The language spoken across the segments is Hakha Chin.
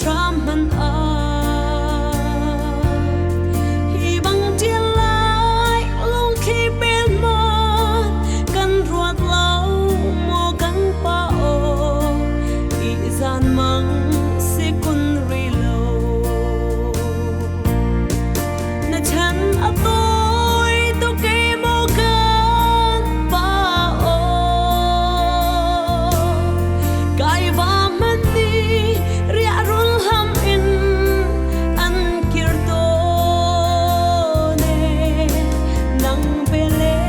hram hmanh ah hi bang ṭial lai lungthli pen maw kan ruat lo maw kan pa aw ihzan mang si kun rih lo na chan a tawi tuk e maw kan pa aw kai va hmanh nih riahrul ham in an kir tawn e nang bele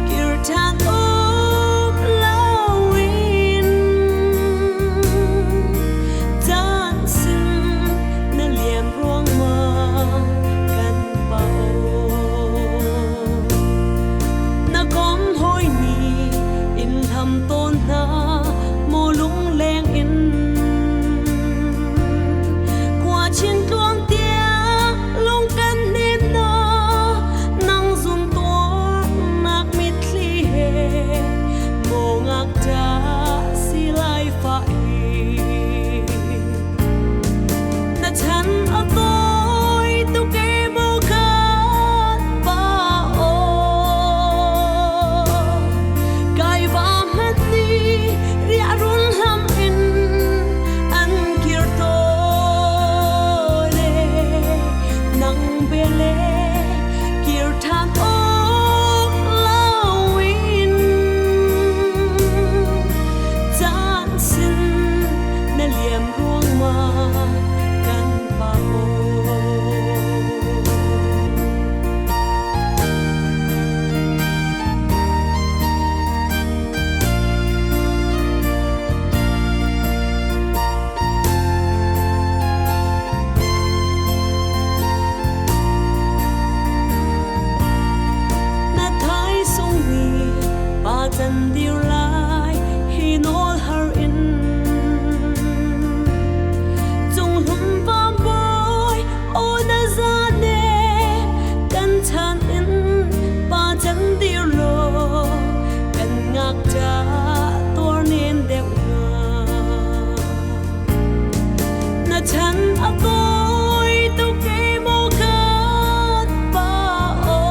kir ṭhan um loin caan sin na liam ruangmang kan pa aw na kom hawi nih in hlam tawn hna maw lungleng in khua chin tluang tiang lung kan hnem na nang zum tuarnak mitthli he maw ngakṭah si lai fah hi na chan a tawi tuk e maw kan pa aw kai va hmanh nih riahrul hlam in an kir tawn e nang bele kir ṭhan awk loin caan sin na liam ruangmang kan pa aw. Na thaisung nih pa can dir lai hi nawl har in cunghlum vam bawi aw na zane kan chan in pa can dir law kan ngakṭah tuar nen deuh hnga na chan a tawi tuk e maw kan pa aw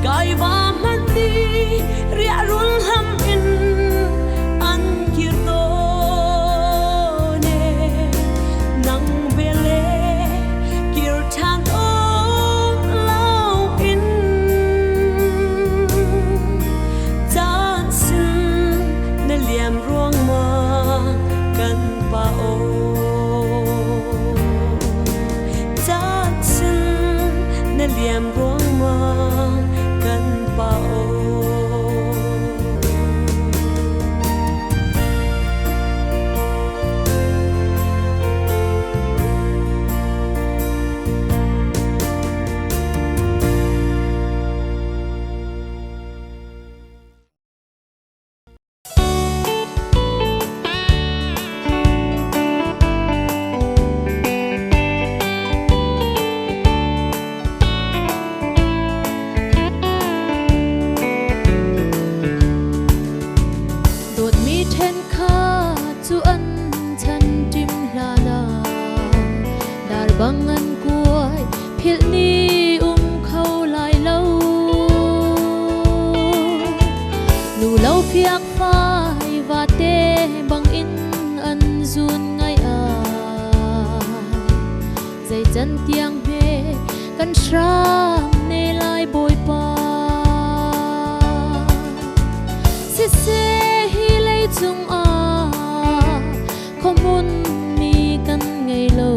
kai va hmanh nih riahrul hlam in an kir tawn e nang bele kir ṭhan um loin caan sin na liam ruangmang kan pa aw caan sin na liam ruangmang kan pa aw. Dawtmi ṭhen kha cu an chan ṭim hlan ah dar bang an kuai philh ni um kho lai lo. Nu lo fiak fai vate bang in an zun ngai ah zei can tiang hme kan hram ne lai Bawipa. Siseh hi leicung ah khuahmun mi kan ngei lo.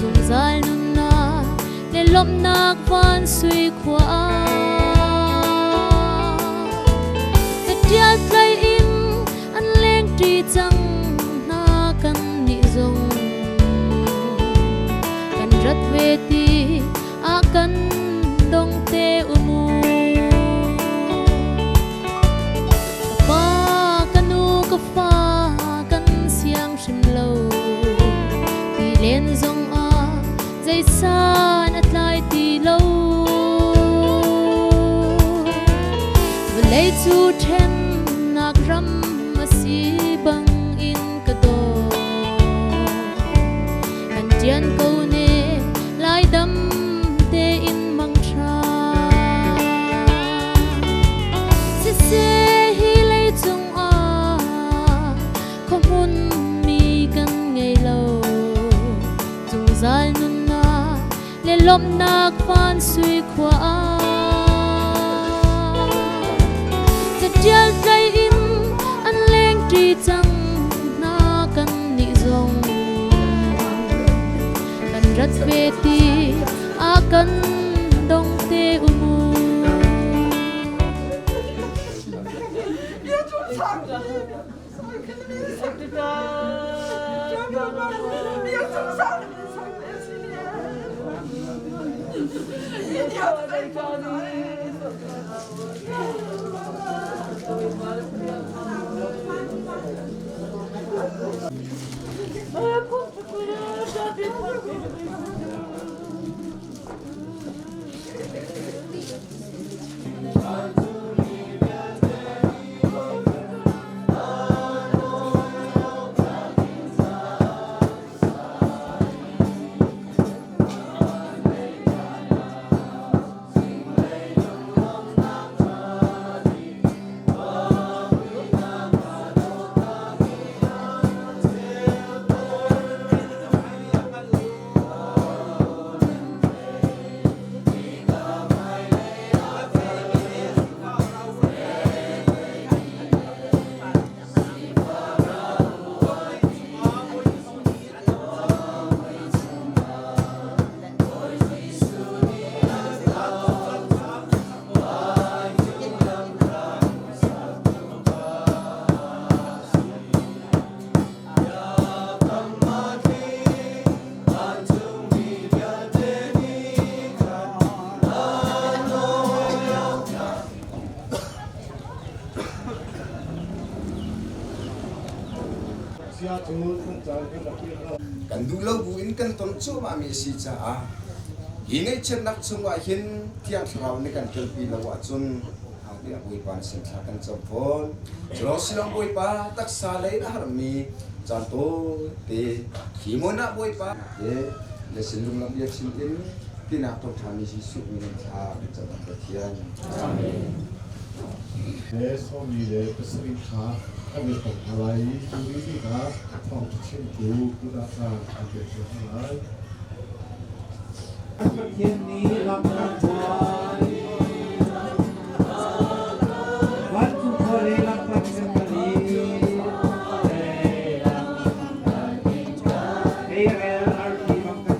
Zungzal nunnak le lawmhnak van sui khua ah. Catial tlai in an lengṭi cang hna kan nih zong. Kan rat ve ti ah kan dong te u mu. Ka pa, ka nu, ka fa kan siang hrim lo. Ti len zong ah zeisan a tlai ti lo. Vawlei cu ṭhennak ram a si bangin sui khua ah. Catial tlai in an lengṭi cang hna kannih zong kan rat ve ti a kan dong te u mu. Kan duh lo bu in kan ton cuahmahmi a si caah hi ngaihchiatnak chungah hin Thiang Thlarau nih kan telpi lo ahcun tiah Bawipa na sin thla kan cam fawn. Culawng silong Bawipa taksa lei na harmi caan tawite hi hmun ah Bawipa le na sinlung lam bia chim in tinak thawngṭhami Jesuh min in thla kan cam Pathian. Amen. Le sawmi le pasarih kha an i thong hna lai i cu ni bik ah thawngṭha chimtu kut ah khan an pek hna lai. Pathian nih lam kan hruai. Vancung khua le lam kan Teirel arfi bang kan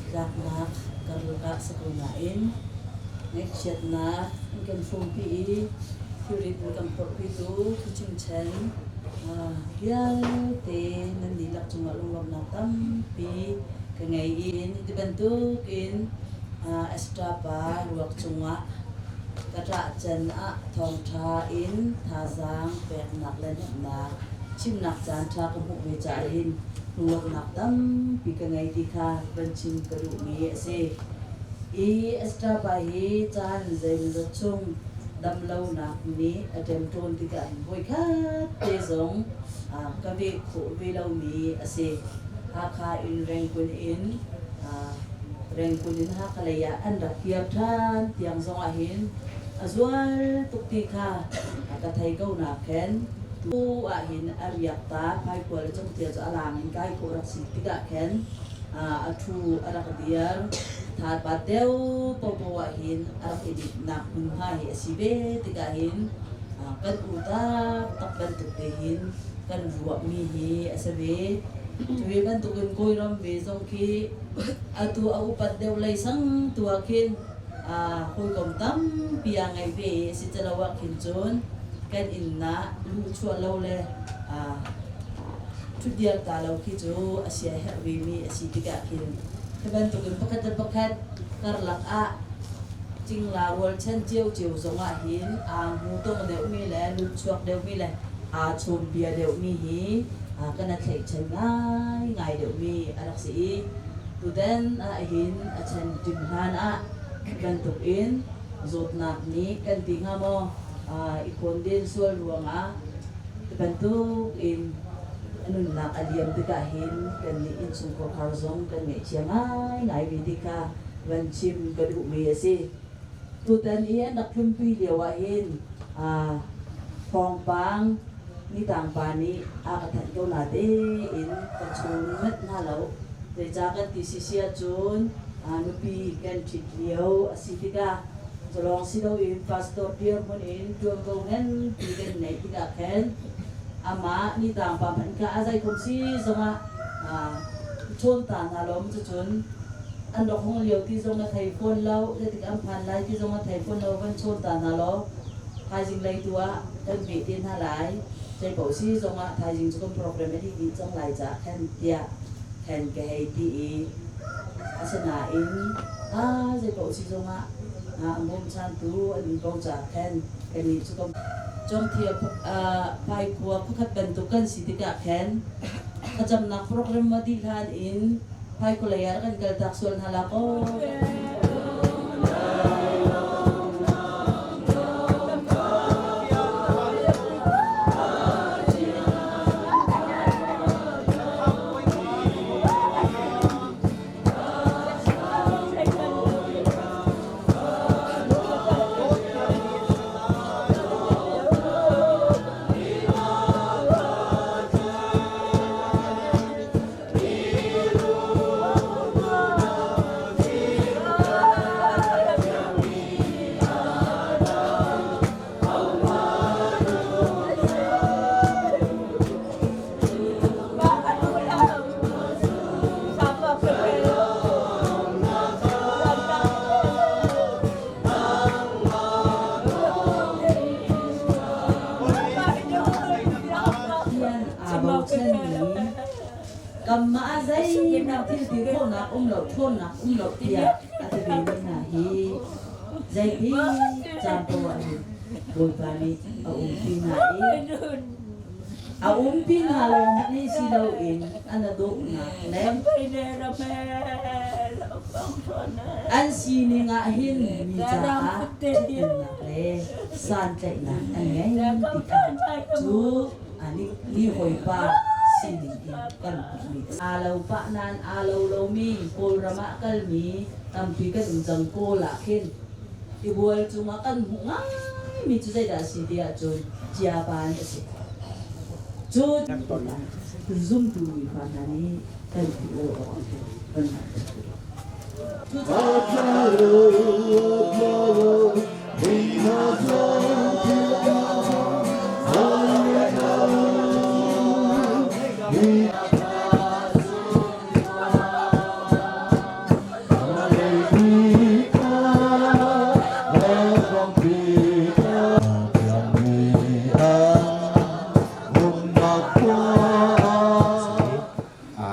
Tlaknak karlak ah si ko nain ngaihchiatnak an kan hrawmpi i thilrit an kan phorhpitu thuchimchan vialte nan dihlak cungah lunglawmhnak tampi ka ngei i ti bantukin Esther pa ruak cungah ka ṭah can ah thawngṭha in thazaang peknak le hnemhnak chimnak caanṭha ka hmuh ve caah hin lunglawmhnak tampi ka ngei ti kha van chim ka duhmi a si. I Esther pa hi caan zeimawzat chung damlonak nih a ṭemṭawn tikah voikhat te zong ka veh khawh ve lomi a si. Hakha in Rangoon in Rangoon in Hakha lei ah an rak kir ṭhan tiang zong ahhin a zual tuk ti kha ka thei ko nakhin tu ahhin a riak ta hmaikual le cungtial cu a laang in kai khawh rak si tikah khin a ṭhu a rak dir thatbat deuh paohpaoh ahhin a rak i dinhnak hmunhma hi a si ve tikah hin kan u taktak bantuk te hin kan ruahmi hi a si ve. Cu ve bantukin Kawiram ve zong khi atu a upat deuh lei sang tu ah khin hawikom tampi a ngei ve i a si calo ah khin cun kan inn ah luhchuah lo le ṭhutdir ta lo khi cu a sia herh vemi a si tikah khin hi bantukin pakhat le pakhat karlak ah cingla rualchan ciocio zongah hin aa hmu tong deuhmi le lutchuak deuhmi le aa chawnbia deuhmi hi kan a thlaihchan ngaingai deuhmi a rak si i tutan ahhin a chan ṭim hlan ah bantukin zawtnak nih kan ti hnga maw i khawnden sual ruangah bantuk in a nunnak a liam tikah hin kannih innchungkhar zong kan ngaihchia ngaingai ve ti kha van chim ka duhmi a si. Tutan i an rak tlunpi lio ahhin thawngpang Nitang pa nih a ka thanh ko natein ka chawn manh hna lo. Zeicah kan ti sisi ahcun nupi kan ṭhit lio a si tikah culawng si loin pastor dirhmun in ṭuanvo nganpi kan neih tikah khan amah nitang pa hmanh kha a zeikhom si zongah chawn ta hna lawm. Cucun an rak hung lio ti zong na thei fawn lo, zeitik an phan lai ti zong na thei fawn lo, van chawn ta hna law thaizing lei tu ah kan veh te hna lai. Zeipaoh si zongah thaizing cu kan program a dih dih cang lai caah khan tiah khan ka hei ti i asinain zeipaoh si zongah an bawmchantu an um ko caah khan kannih cu kan Congthia Paikhua khuakhat bantuk kan si tikah khan thlacamnak program a dih hlan in Paikhua lei ah kan kaltak sual hna la kaw. Pathian aa bochanmi kanmah ah zeihmanh thil ti khawhnak um lo, ṭhawnnak um lo tiah a ti vemi hna hi zeiti caan paoh ah hin Bawipa nih a umpi hna i a umpi hna lawng hi si loin an a dawhnak le an sining ah hin mi caah ṭhathnemnak le santlaihnak an ngei ti kha cu ni hawipa sining in kan hmuhmi a si. Aa lo pah nain aa lo lomi Kawlram ah kalmi tampi kan um cang. Kawl ah khin tibual cungah kan hmuh ngaimi cu zeidah a si ti ahcun ciapan a si. Cu zumtu mifa hna nih kan philh lo awk kan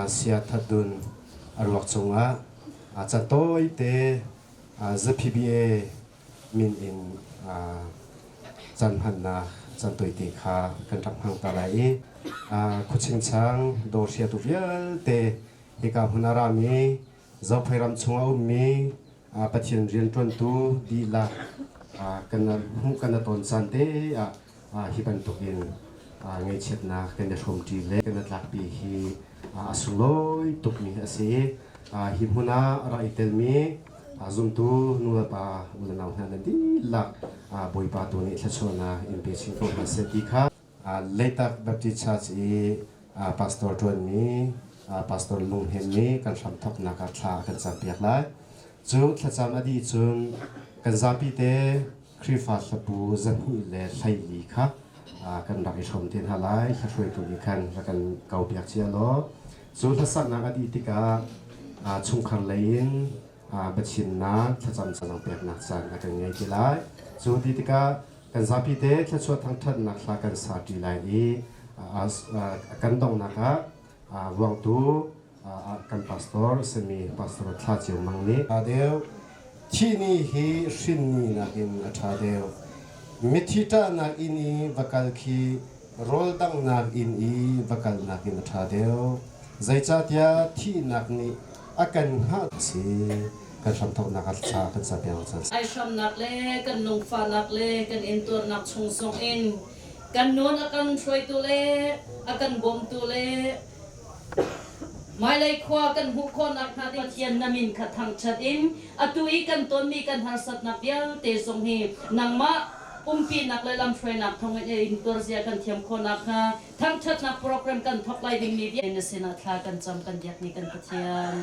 Sia Thatdun a ruak cungah catawi te ZPBA min in canhmannak cantoi te kha kan rak hmang ta lai i khuachingchang dawhriatu vialte hika hmun a rami Zophei ram chung a ummi Pathian rianṭuantu dihlak kan hmuh kan ton caan te ah hi bantukin ngaihchiatnak kan i hrawmṭi le kan i tlakpi hi a sunglawi tukmi a si. Hi hmun ah a rak i telmi zumtu nulepa unau hna nan dihlak Bawipa tu nih thluachuahnak in pe chin ko hna seh ti kha Leitak Baptist Church i pastor ṭuanmi Pastor Lung Hnem nih kan hramthawknak ah thla a kan campiak lai. Cu thlacam a dih cun kan zapi te Khrihfa hlapu 214 kha kan rak i hrawm te hna lai. Hlahruaitu nih khan rak kan kaupiak cia law cu hlasaknak a dih tikah chungkhar lei in biachimnak thlacam canang peknak caan a kan ngei ti lai. Cu ti tikah kan zapi te thluachuah thangṭhatnak hla kan sa ṭi lai i kan donghnak ah ruangtu kan pastor simi Pastor Thla Ceu Mang nih ṭha deuh thih ni hi hrin ni nakin a ṭha deuh mithi ṭahnak inn i va kal khi rawl danghnak inn i va kal nakin a ṭha deuh zeicahtiah thihnak nih a kan hngah si kan hramthawknak ah thla kan capiang cang. Ai hramnak le kan lungfahnak le kan intuarnak chung zongin kan nun a kan hruaitu le a kan bawmtu le hmailei khua kan hmuh khawhnak hnga ding Pathian na min kha thangṭhat in atu i kan tonmi kan harsatnak vialte zong hi nangmah Umpinak le lamhruainak thawngin a intuarzia kan thiam khawh nakhnga thangṭhatnak program kan thawk lai dingmi vialte na sinah thla kan cam kan biakmi kan Pathian.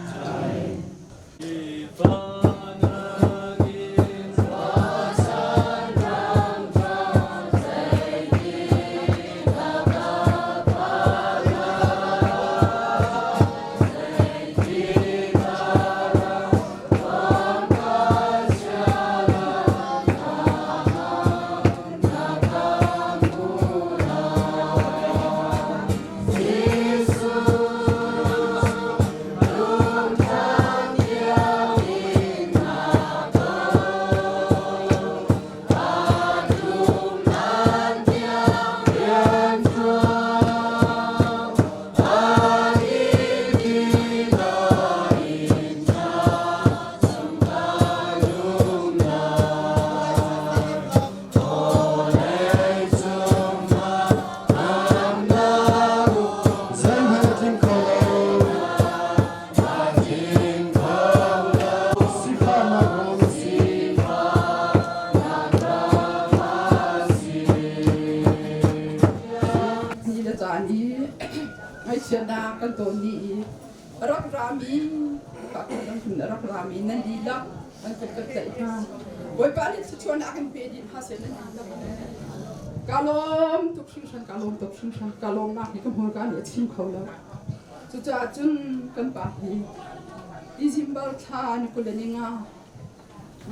Ni le caan i ngaihchiatnak kan tawn dih i a rak rami a rak rami nan dihlak an kan kan tlaih hna. Bawipa nih thluachuahnak in pe dih hna seh nan dihlak. Ka lawm tuk hringhran, ka lawm tuk hringhran, ka lawmnak hi ka hmurka nih a chim kho lo. Cucaah cun kan pa hi December thla ni 20 le ni nga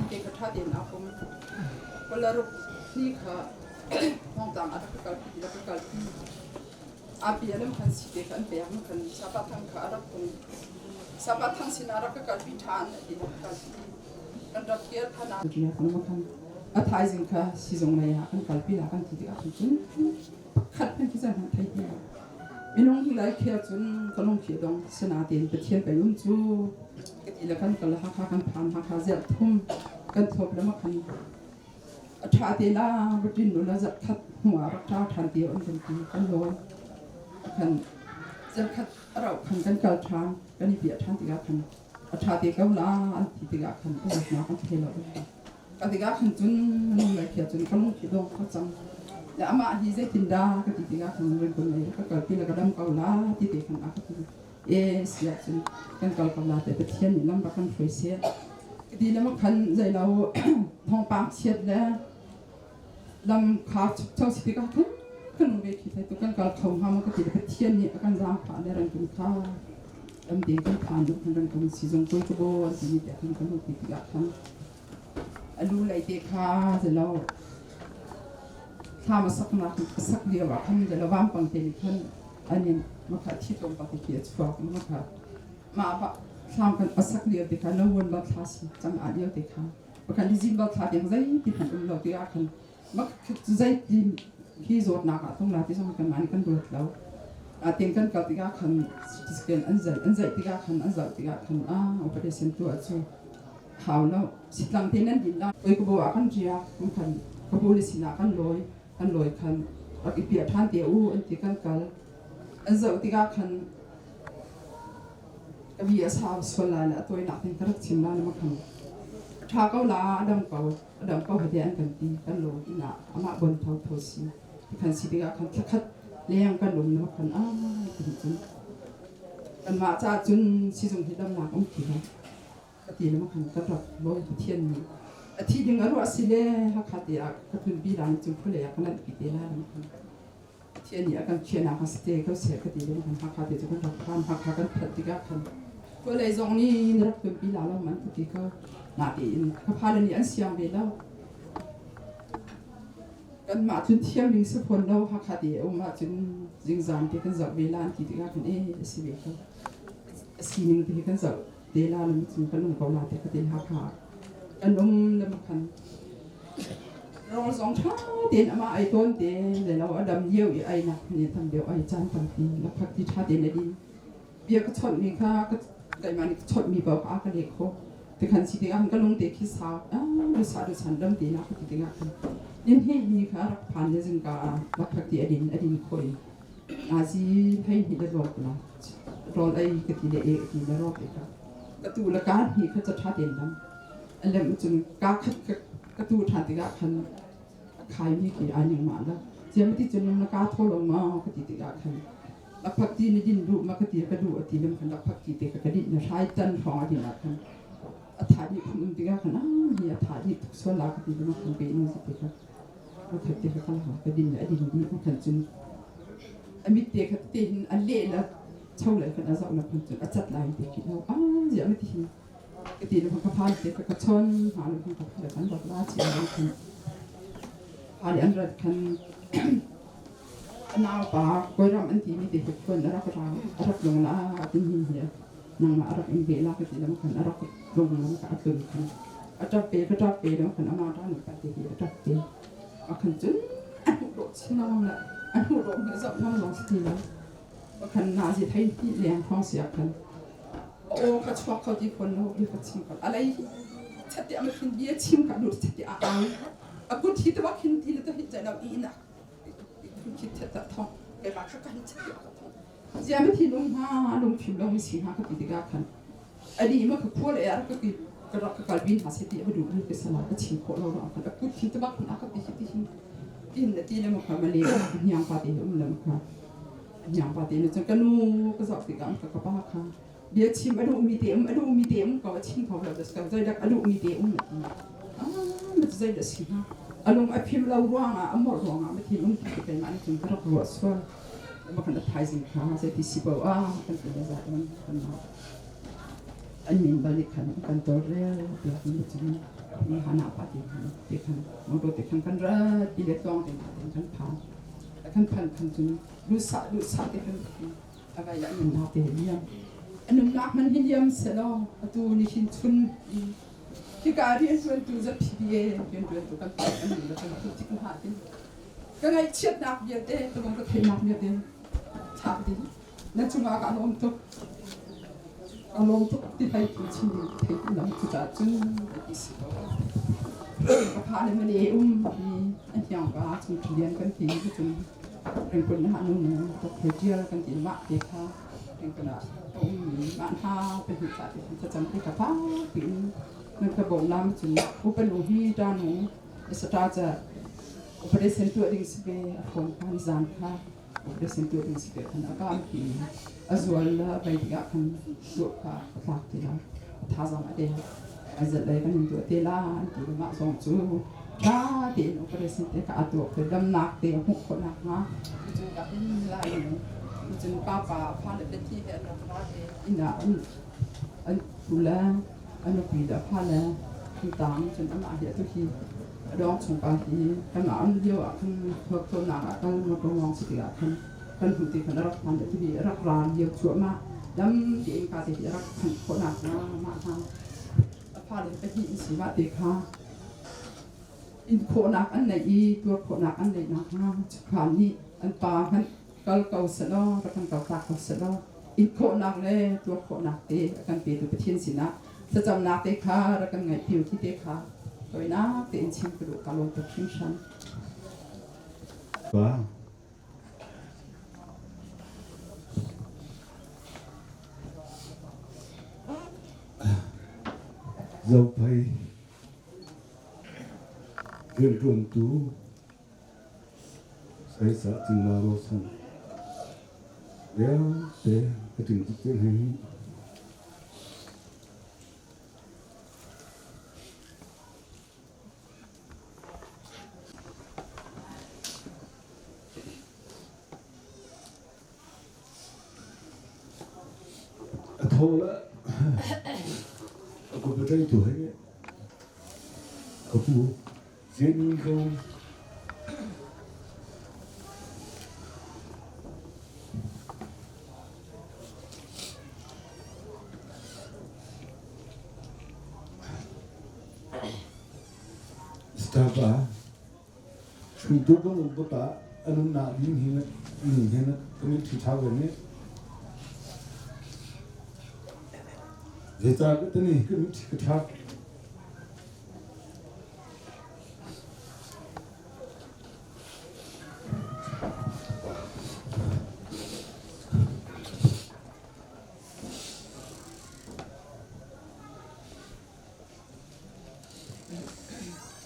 ke ka ṭha tein aa pum. Palaruk ni kha Thongtlang ah rak ka kalpi rak ka kalpi. Api alam khan si te kha an pek ma khan Sapa Thang kha a rak tung. Sapa Thang sinah rak ka kalpi ṭhan a ti rak ka kalpi. Kan rak kir than ah. Ma khan a thaizing kha sizung lei ah kan kalpi la kan ti tikah cun pakhat hmanh khi zan thei ti lo. Minung lai khia cun ka lung khi dong sinain Pathian pei um cu ka ti le kan kal Hakha kan phan Hakha ziah thum kan thawp le ma khan A ṭha te la rutin nula zarhkhat hnu ah rak ṭa ṭhan ti an kan ti kan lawi. Khan zarhkhat a rauh khan kan kal ṭhan kan i piah ṭhan tikah khan a ṭha te ko la an ti tikah khan a zawtnak an thei lo. Ka tikah khan cun minung lei khi cun ka lungthi dong ka cang. Le amah hi zeitindah ka ti tikah khan rin lei ka kalpi le ka dam ko la ti te khan a ka ti. E si ahcun kan kal ko la te Pathian nih lam rak kan hruai seh. Ti le khan zeilo thawngpang chiat le lam kha chukcho si tikah khan kan ve khi thai tu kan kal kho hnga maw ka ti le Pathian nih a kan zaangfah le ran kan kha lam te kan phan duh khan ran kan sizung koi ka bo an ti ni te khan kan ti tikah khan alu lei te kha zelo thlam a saknak a sak lio ah khan zelo vampang te nih khan anin makha thi tlawm pa te khi a chuak makha mah ba thlam kan a sak lio te kha no won ba thla si cang a lio te kha pakhat ni zin ba thla tiang zei ti khan um lo ti ah khan mak zei ti hi zawtnak ah tung la ti zong kan mah kan ruat lo a ting kan kal tikah khan CT scan an zai an zai tikah khan an zoh tikah khan a operation tu ah cu hau lo sitlang te nan din la oi ko bo ah kan ria kan khan ka bu le sinah kan lawi kan lawi khan rak i piah than te u an ti kan kal an zoh tikah khan Ka bi a sau sual lai le a tawinak ding ka rak chim lai ma khan a ṭha ko la a dam ko a dam ko hade an kan ti kan lo inn ah amah bon tho tho si khan si tikah khan thlakhat leng kan um na khan a ti cun kanmah ca cun sizung hi damnak um ti lo ka ti le khan ka rak bawi Pathian nih a thi ding a ruah si le Hakha te ah ka tlunpi la ni cung phule ah ka nanh pi te la ma khan Pathian nih a kan khiahnak a si te ko seh ka ti le kan Hakha te cu kan rak phan Hakha kan phanh tikah khan khualei zong nih na rak tlunpi la lo man ka ti ko natein ka fale nih an siang ve lo kanmah cun thiam ding si fawn lo Hakha te a um ahcun zingzam te kan zoh ve la an ti tikah khan e a si ve ko a sining te hi kan zoh te la lam cun kan um ko la te ka ti Hakha kan um le khan Rawl zong ṭha tein amah ei tawn te le lo a dam lio i einak ni tam deuh ei caan tampi lakphak ti ṭha tein a din. Bia ka chawnhmi kha keimah nih ka chawnhmi paoh kha a ka leh khawh. Tikhan si tikah ka lung te khi sau dusa dusan dam te na ka ti tikah khan nin hi ni kha rak phan le zingka ah lakphak ti a din a din khawh i nazi hei hnih le rawl la rawl ei ka ti le e ka ti le rawl te kha ka tu le ka hnih kha ca ṭha tein dam. A lem cun kaa khat ka tu ṭhan tikah khan khaimi khi ai ning ma la chiam ti chun na ka tho lo ma ka ti tikah khan lakphak ti na din duh ma ka ti ka duh ati lam khan lakphak ti te ka ka din na hrai tan hrawng a din ah khan a tha dih phun um tikah khan ah hi a tha dih tuk sual la ka ti lam khan pe nu si te kha ka khat te ka kal ka din a din dih khan cun a mit te kha te hin a leh la cho le khan a zoh la khan cun a cat lai te khi lo ah zia ma ti hin ka ti lam ka phan te ka ka chon ha lam khan ka phan kan rat la chi lam khan ali an rat khan nau pa koiram an ti mi te khuan a rak ra a rak long la tin hin hi nangmah a rak in ve la ka ti lam khan a rak long lam ka atlun khan a tap pe ka tap pe lam khan ama ta nu pa te hi a tap pe a khan cun a hnu ro chinong la a hnu ro na zau nong long si la khan na zi thai ti leng thong sia khan o ka chuak kho ti phon lo bi ka chim ka alai chati am khin bia chim ka dur chati a au a kut hi te wa khin ti le to hi chai lo i na khit ta thong ke ma kha ka hi chati ka thong zia mi thi lung ha lung phim lo mi si ha ka ti tiga khan ali ma ka khol e ar ka ki ka rak ka kalbi ha se ti a du mi ke sala ka chim kho lo ra khan a kut hi te wa khin a ka ti hi ti hin tin na ti le ma kha ma le nyang pa ti um le ma kha nyang pa ti na cun ka nu ka zoh tikah ka ka pa kha bia chim a duhmi te um a duhmi te um ko a chim kho lo ka zeidak a duhmi te um ah ma zeidah si hnga a lung a phim lo ruangah a mawh ruangah ma thin um ti keimah nih cun ka rak ruah sual ma kan a thaizing kha zeiti si po ah kan ti le za kan kan an min bal nih khan kan tawlrel tiah kan cun ni hana pa ti khan ti khan motor ti khan kan ra ti le tlawng te kan phan kan phan khan cun duhsah duhsah te khan a vai la nunnak te liam a nunnak man hi liam selaw atu ni hin chun hika riantuantu ZPBA riantuantu kan pa kan nu le kan tik ha tin ka ngaihchiatnak vialte ka lung ka theihnak vialte chak ding na cungah ka lawm tuk ka lawm tuk ti hlei tu chin ding thei tu lam cu ca cun ti si ko ka pha le male um hi an hiang pa chung lian kan ti cun rengkun ha nu nu tok he tial kan ti mah te kha rengkun ah um mi mah hna pe hi ca te khan cam te ka pa pin nan ka bawm lam cun upanu hi ta nu sata cha operation tuah ding si ve a phone kha ni zan kha operation tuah ding si ve khan a kam pi a zual la vai tikah khan tuah kha a tlak ti la thazang a de a zat lei kan in tuah te la an ti mah zong cu tha tein operation te ka a tuah te damnak te a hmuh khawh nak hnga cu ka in lai cun papa fa le peti he an rak ra te inn ah an pu le a nupi le a fa le an tang cun amah hi atu hi a dawng chung pa hi kan ah an lio ah khan khualtlawnnak ah kal motor lawng si tikah khan kan hmuh ti khan a rak phan atu hi a rak ra lio cuahmah lam tein ka te hi a rak phanh khawhnak hnga mah hna a fale pahnih an si mah te kha in khawhnak an neih i tuar khawhnak an neih nakhnga chukhan nih an pa hmanh kal ko selaw rak kan kal tak ko selaw in khawhnak le tuar khawhnak te a kan petu Pathian sinah thlacamnak te kha rak kan ngaih piu ti te kha toinak tein chim ka duh ka lawm tuk hringhran. Pa Zophei rianṭuantu Saisa Cingla Rosan vialte ka ṭing tuk te hei. A tho le a kut a tu hei ka pu Zin ko Staff ah Hringtu ka nu ka pa a nunnak ding hi ni hin ka mitthli thau ve ni. Zeicah ka tani ka mitthli ka thak.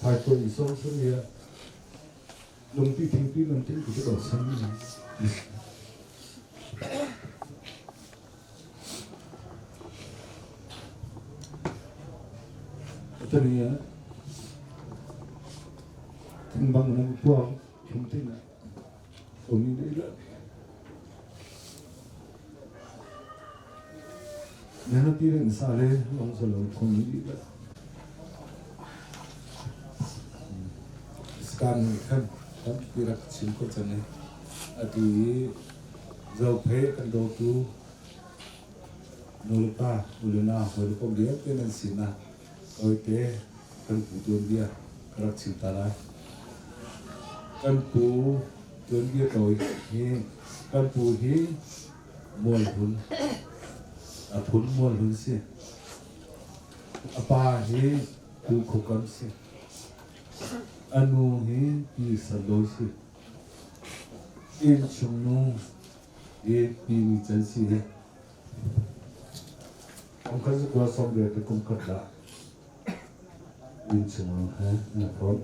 Hmaitonh i sawm sawm i. Lungpi thingpi bantuk ti ko san. Tani ah thingbang nan puang thum tin ah umi dei la. Nana ti rin sa le long sa lo khom ni la. Skan nih khan tampi rak chim ko cang i atu i Zophei kan dawtu nulepa ulenau hawikom vialte nan sinah tawite kan pu tuanbia ka rak chim ta lai. Kan pu tuanbia tawi hi kan pu hi Mualhun a phun Mualhun si. A pa hi Pu Khukam si. A nu hi Pi Sandawi si. Innchung nu hi Pi Ni Can si. Kum khat zakua sawm riat le kum khat dah innchung nu he an i hrawm.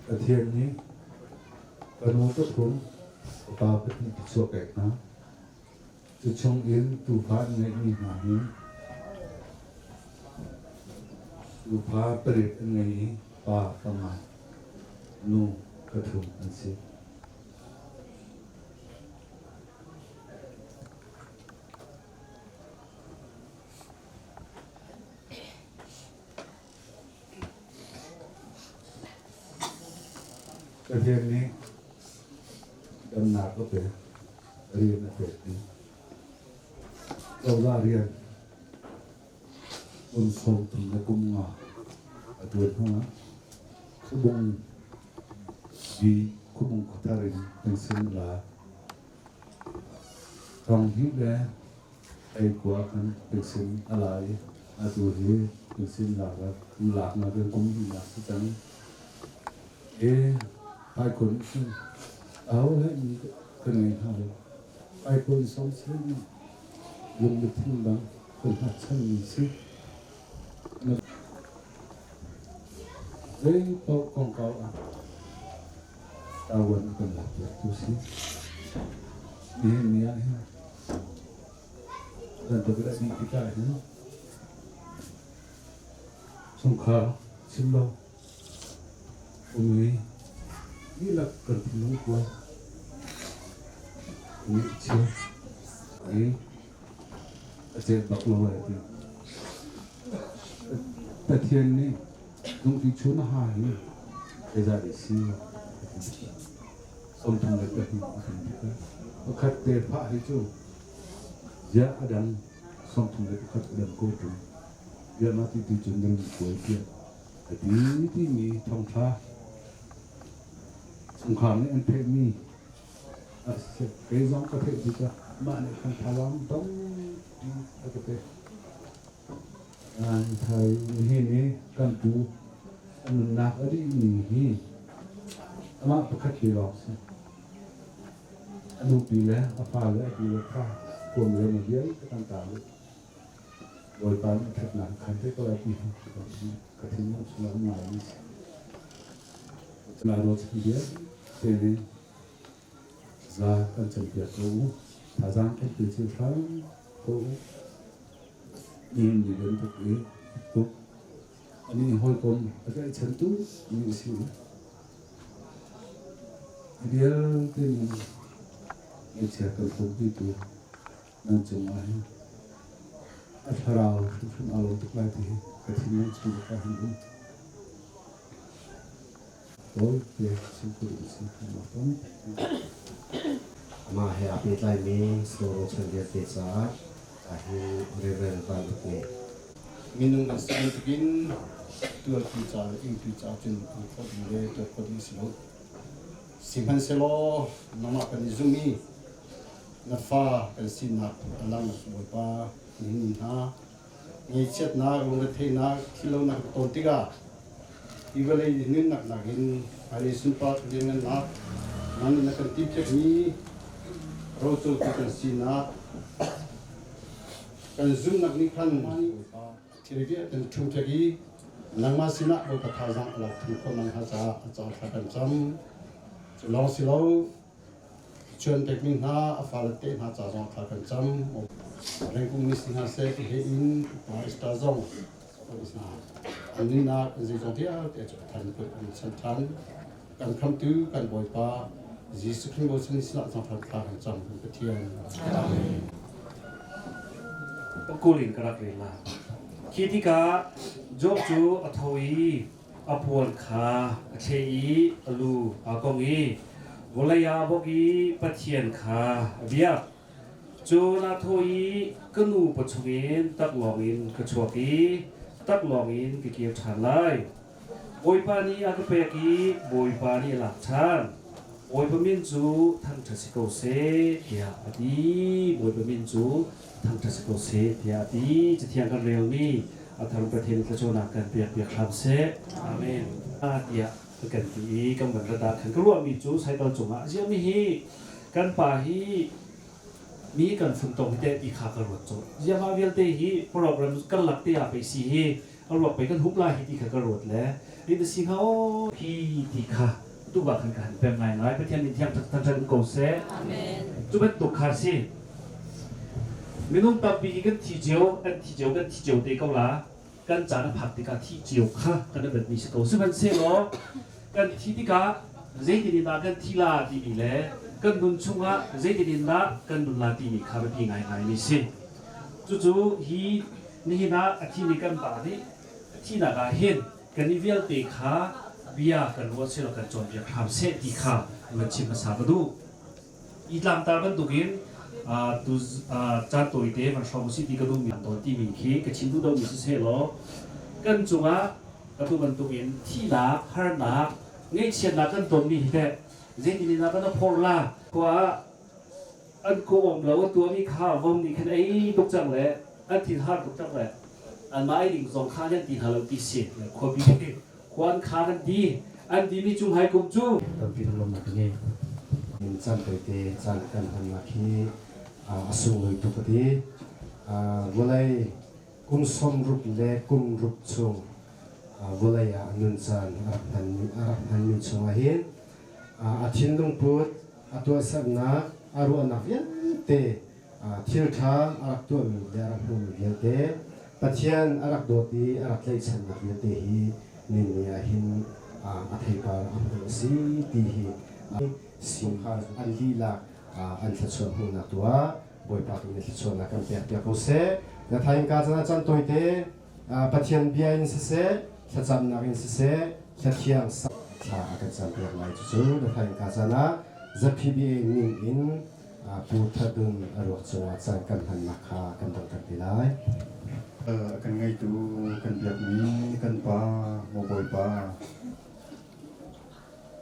Pathian nih ka nu pathum, ka pa pahnih ka chuah pek hna. Cu chungin tuufa an ngeihmi hna hi tuufa pariat an ngei i pa panga, nu pathum an si. Pathian nih damnak a pek, rian a pek dih. Cozah rian kum 30 le kum nga a ṭuan hnu ah Khubung bi Khubung khuathar in pension la thong hnih le ei kua kan pension a la i atu hi pension lak laknak in kum hnihnak si cang. E hmaikon cun aho he mi ka ngei hna lo. Hmaikon song seh lung le thin bang kan hngatchanmi si. Zei paoh kongkau ah tawan kan lakpiaktu si. Nihin ni ah hin kan tuk le dih tikah hin chungkhar chim lo umi dihlak kan thinlung kuai ngaihchia i a chet bak lo ai ti. Pathian nih dungti chun a ha hi zeizah dih si 32 pakhat te phah hi cu ziah a dang 31 a dang ko ṭung ziah mah ti ti cun nan kuai tiah a ti timi thawngṭha chungkhar nih an theihmi a si. Kei zong ka theih tikah mah nih khan thazaang tampi a ka pek. Thai nihin i kan pu a nunnak a dih ning hi amah pakhat te lawng si. A nupi le a fale a tu le fa kuam le ma vialte kan ta lu. Bawipa nih a ṭhatnak khan te ko lai ti hi ka thinlung chungah um ngai mi si. Lai rual chan vialte nih za kan campiak ko u. Thazaang kan pe cio hram ko u. Nihin ni bantuk i tuk ani hawikom a tlaihchantu mi a si. Vialte nih ngaihchia kan hrawmpitu nan cungah hin a thlarau hrimhrim aa lawm tuk lai ti hi ka thinlung chung ka hin um. Tawi te chim ka duh si Amah he aa pehtlaimi Slow Rochan vialte caah hi Reverend Van Uk nih Minung kan si bantukin tuartu ca le ingtu ca cun an khawh ding le tuar khawh ding si lo. Sihmanhsehlaw nangmah kan i zum i na fa kan sinak a lang Bawipa nihin ni hna ngaihchiatnak lungretheihnak thillonak ka tawn tikah hi vawlei nunnak nakin hmailei sunpar lianngannak nang nih na kan timhpiakmi rocotu kan sinak kan zumhnak nih khan thil vialte na ṭhumṭek i. Nangmah sinah Bawipa thazaang a lak than khawh nakhnga caah a caah thla kan cam. Cu lawng si lo, chuan pekmi hna a fale te hna ca zong thla kan cam. Rengkung ni si hna seh, he in upa Esther zong hna. An nunnak an zeizong vialte cu than kut an chan than. Kan khamtu kan Bawipa Jesuh Khrih bochan sinah zong thla kan cam kan Pathian. Amen. Pakul in ka rak rel la. Khi tikah Job cu a tho i a puan kha a thleh i a lu aa kong i vawlei ah a bawk i Pathian kha a biak. Cun aa thawh i, Ka nu pawchung in taklawng in ka chuak i taklawng in ka kir ṭhan lai. Bawipa nih a ka pek i Bawipa nih a lak ṭhan. Bawipa min cu thangṭhat si ko seh, tiah a ti. Bawipa min cu thangṭhat si ko seh, tiah a ti. Cathiang kan relmi a thar Pathian thluachuahnak kan pek piak hram seh. Amen. Tiah a kan ti i kan van rat ah khan ka ruahmi cu cycle cungah a ziahmi hi kan pa hi mi kan funtom hi teh ti kha ka ruat colh. Ziah mah vialte hi program kan lak te ah pei si hi a ruak pei kan hup lai hi ti kha ka ruat le ni na si hnga aw hi ti kha tu ba khan ka han pem ngai ngai Pathian min thiang thangthat in ko seh. Amen. Cu bantuk kha si. Minung tampi hi kan thi cio, kan thi cio, kan thi cio te ko la. Kan caan a phak tikah thi cio kha kan i batmi si ko. Sihmanhsehlaw kan thi tikah zeitin in dah kan thi la timi le kan nun chungah zeitin in dah kan nun la timi kha biapi ngaingaimi si. Cucu hi nihin ah a thimi kan pa nih a thihnak ah hin kan i vialte kha bia kan ruah selaw kan cawnpiak hram seh ti kha van chim hmasa ka duh. I tlangtar bantukin tu caan tawite van hrawm usih ti ka duhmi tawn timi khi ka chim duh domi siseh law kan cungah atu bantukin thihnak, harnak, ngaihchiatnak kan tonmi hi teh zeitin in dah kan phor la khua ah an kawm lo a tuahmi kha vom nih khan ei tuk cang le an thin har tuk cang le anmah ei ding zong kha an ti hna lo ti si khuapi khuan kha an ti an timi cung hai kum cu tampi lawmnak ngei in caan toite caan kan hmannak hi a sunglawi tuk a ti. Vawlei kum 60 le kum ruk chung vawlei ah nun caan a rak hmanmi chungah hin a thinlung put a tuahsernak a ruahnak vialte thil ṭha a rak tuahmi le a rak hmuhmi vialte Pathian a rak dawt i a rak tlaihchannak vialte hi ninni ah hin a theipar a hmuh a si ti hi singkhar an lilak an thluachuah hmuhnak tu ah Bawipa tu nih thluachuahnak kan pek piak ko seh. Na thaing ka chan chan tawite Pathian bia in siseh thlacamnak in siseh thlathiang thla a kan campiak lai cucu na thaing ka chan ah ZPBA min in Pu That Dun a ruak cungah caan kan hmannak kha kan donghter te lai. A kan ngeitu kan biakmi kan pa maw Bawipa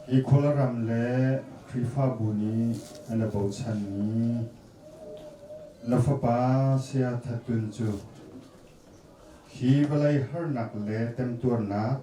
hi khualram le Khrihfabu nih an i bochanmi na fapa Saya That Dun cu hi vawlei harnak le temtuarnak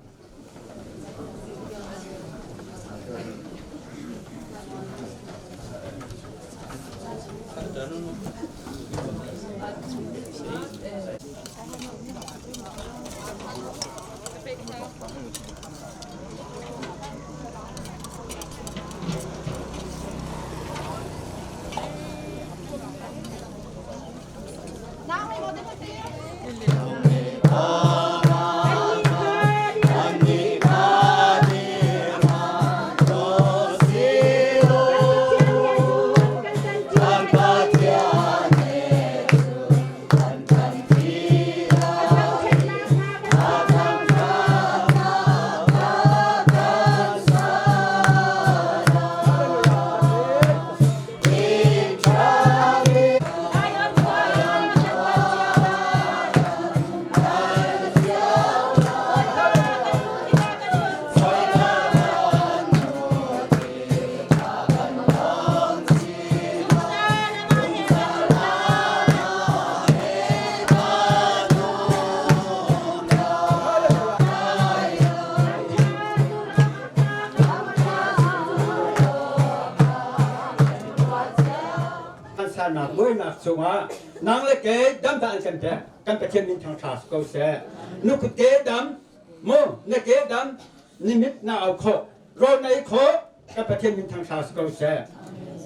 Harsatnak buainak chungah nang le kei dam dah an kan pek kan Pathian min thangṭha si ko seh. Nukut ke dam. Mu na ke dam nimit na au khawh rawl na ei khawh ka Pathian min thangṭha si ko seh.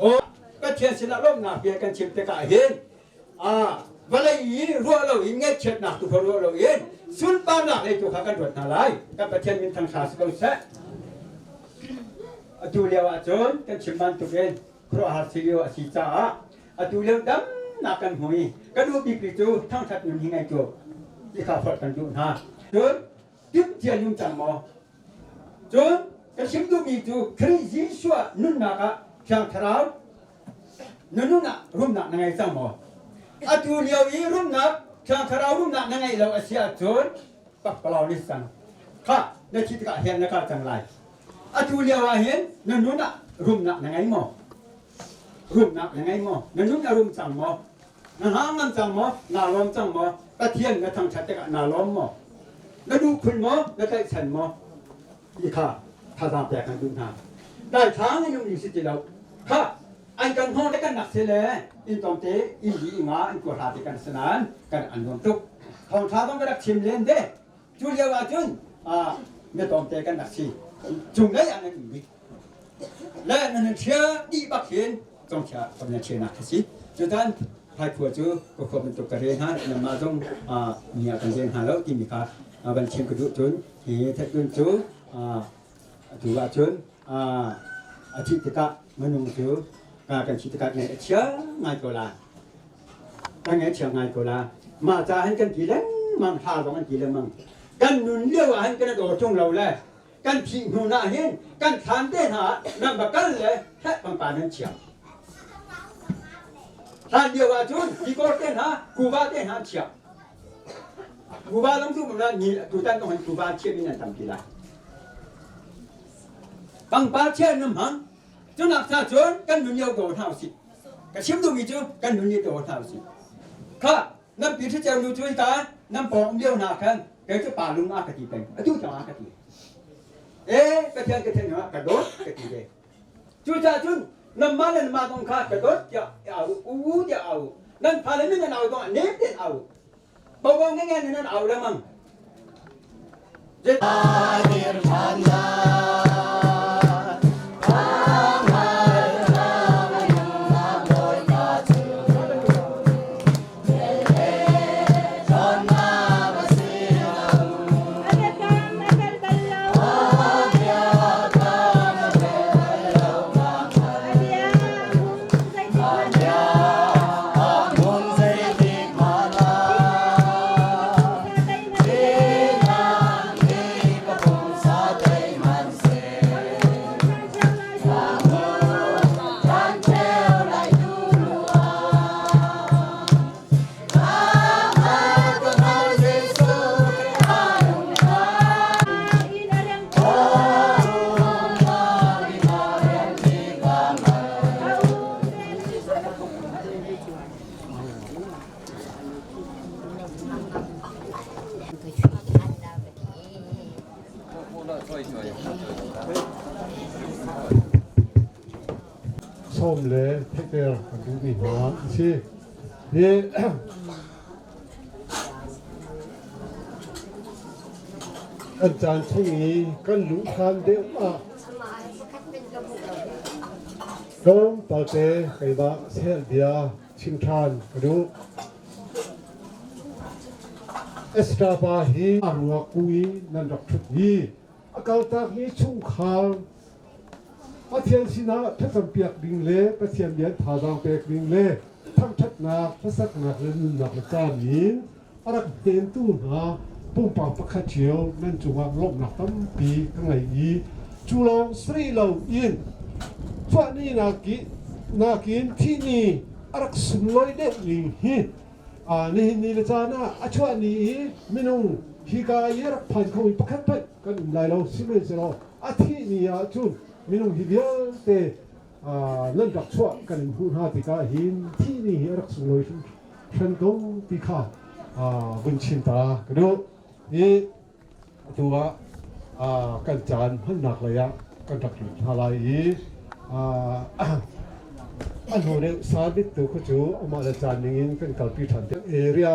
Aw Pathian sinah lawmhnak bia kan chim tikah hin a vawlei i ruah lo in ngaihchiatnak tu kha ruah lo in sunparnak lei tu kha kan ruat hna lai. Kan Pathian min thangṭha si ko seh. Atu lio ah cun kan chim bantukin khuaruahhar si lio a si caah atu lio damnak kan hmu i kan u bikmi cu thangṭhat nun hi ngei tu ti kha forh kan duh hna. Cun timhcia nung cang maw? Cun ka chim duhmi cu Khrih Jesuh ah nunnak ah Thiang Thlarau na nun ah rumnak na ngei cang maw? Atu lio i rumnak Thiang Thlarau rumnak na ngeih lo a si ahcun pakpalawng ni cang. Kha na thi tikah hian na kal cang lai. Atu lio ah hin na nun ah rumnak na ngei maw? Rumnak na ngei maw? Na nun a rum cang maw? Na hna ngam cang maw? Naa lawm cang maw? Pathian na thangṭhat tikah naa lawm maw? Na duh khun maw? Na tlaihchan maw? Ti kha thazaang pek kan duh hna. Daithlang in um ding si ti lo. Kha an kan hnawh le kan nak si le inn tawngte inn li i nga in kuahra te kan si nain kan an nuam tuk. Thawngṭha zong ka rak chim len ve. Cu lio ah cun mi tlawmte kan rak si. Cunglei ah nan um bik. Le nan chia dih bak hin congthia kan nan chianak kha si. Cutan Phaikhua cu ka khua bantuk ka re hna nanmah zong mi ah kan rel hna lo timi kha van chim ka duh cun hi thatun cu atu ah cun a thih tikah minung cu kan thih tikah ngaih a chia ngai ko la. Kan ngaihchia ngai ko la. Mah ca hin kan ti lengmang, hla zong an ti lengmang. Kan nun lio ah hin kan i dawr ṭung lo le kan thih hnu na hin kan thlan te hna ah nan va kal le heh pangpar nan chia. Hlan lio ah cun tikor te hna, kuva te hna an chia. Kuva zong cu na ni tutan zong hin kuva chiah mi nan tampi lai. Pangpar chia nan hmang. Cunak cha cun kan nun lio dawr hna usih. Ka chim duhmi cu kan nun nih daw hna usih. Kha nan pi ṭhaceu nu cu hika nan pawng um lio hna khan kei cu pa lung a ka ti peng. Atu tiang a ka ti. Ee Pathian ka theih hnuah ka dawt ka ti ve. Cucaah cun nanmah le nanmah zong kha ka dawt tiah au u u tiah au. Nan fale min nan au zongah nem tein au. Bobo nge nge nan au lengmang. Dir ṭhan lai. Sawm le theihter kan duhmi hna an si. Hi kan caan chung i kan luh hlan deuh ah tlawmpal te keimah sel bia chim ṭhan ka duh. Esther pa hi a ruak ku i nan rak ṭhut i a kaltakmi chungkhar Pathian sinah thlacampiak ding le Pathian bia thazaang pek ding le thangṭhatnak, hlasaknak le nunnak le caan in a rak hnemtu hna pumpak pakhat cio nan cungah lawmhnak tampi ka ngei i cu lawng si rih loin chuahni nakin thihni a rak sunglawi deuh ning hi nihin ni le caan ah a chuah ni i minung hika i a rak phan kho mi pakhat hmanh kan um lai lo sihmanhsehlaw a thih ni ah cun minung hi vialte nan rak chuah kan in hmuh hna tikah hin thih ni hi a rak sunglawi hringhran ko ti kha vun chim ta ka duh i atu ah kan caan hmannak lei ah kan rak lut hna lai i a hnu deuh sabit tu khu cu amah le caan ning in kan kalpi ṭhan te area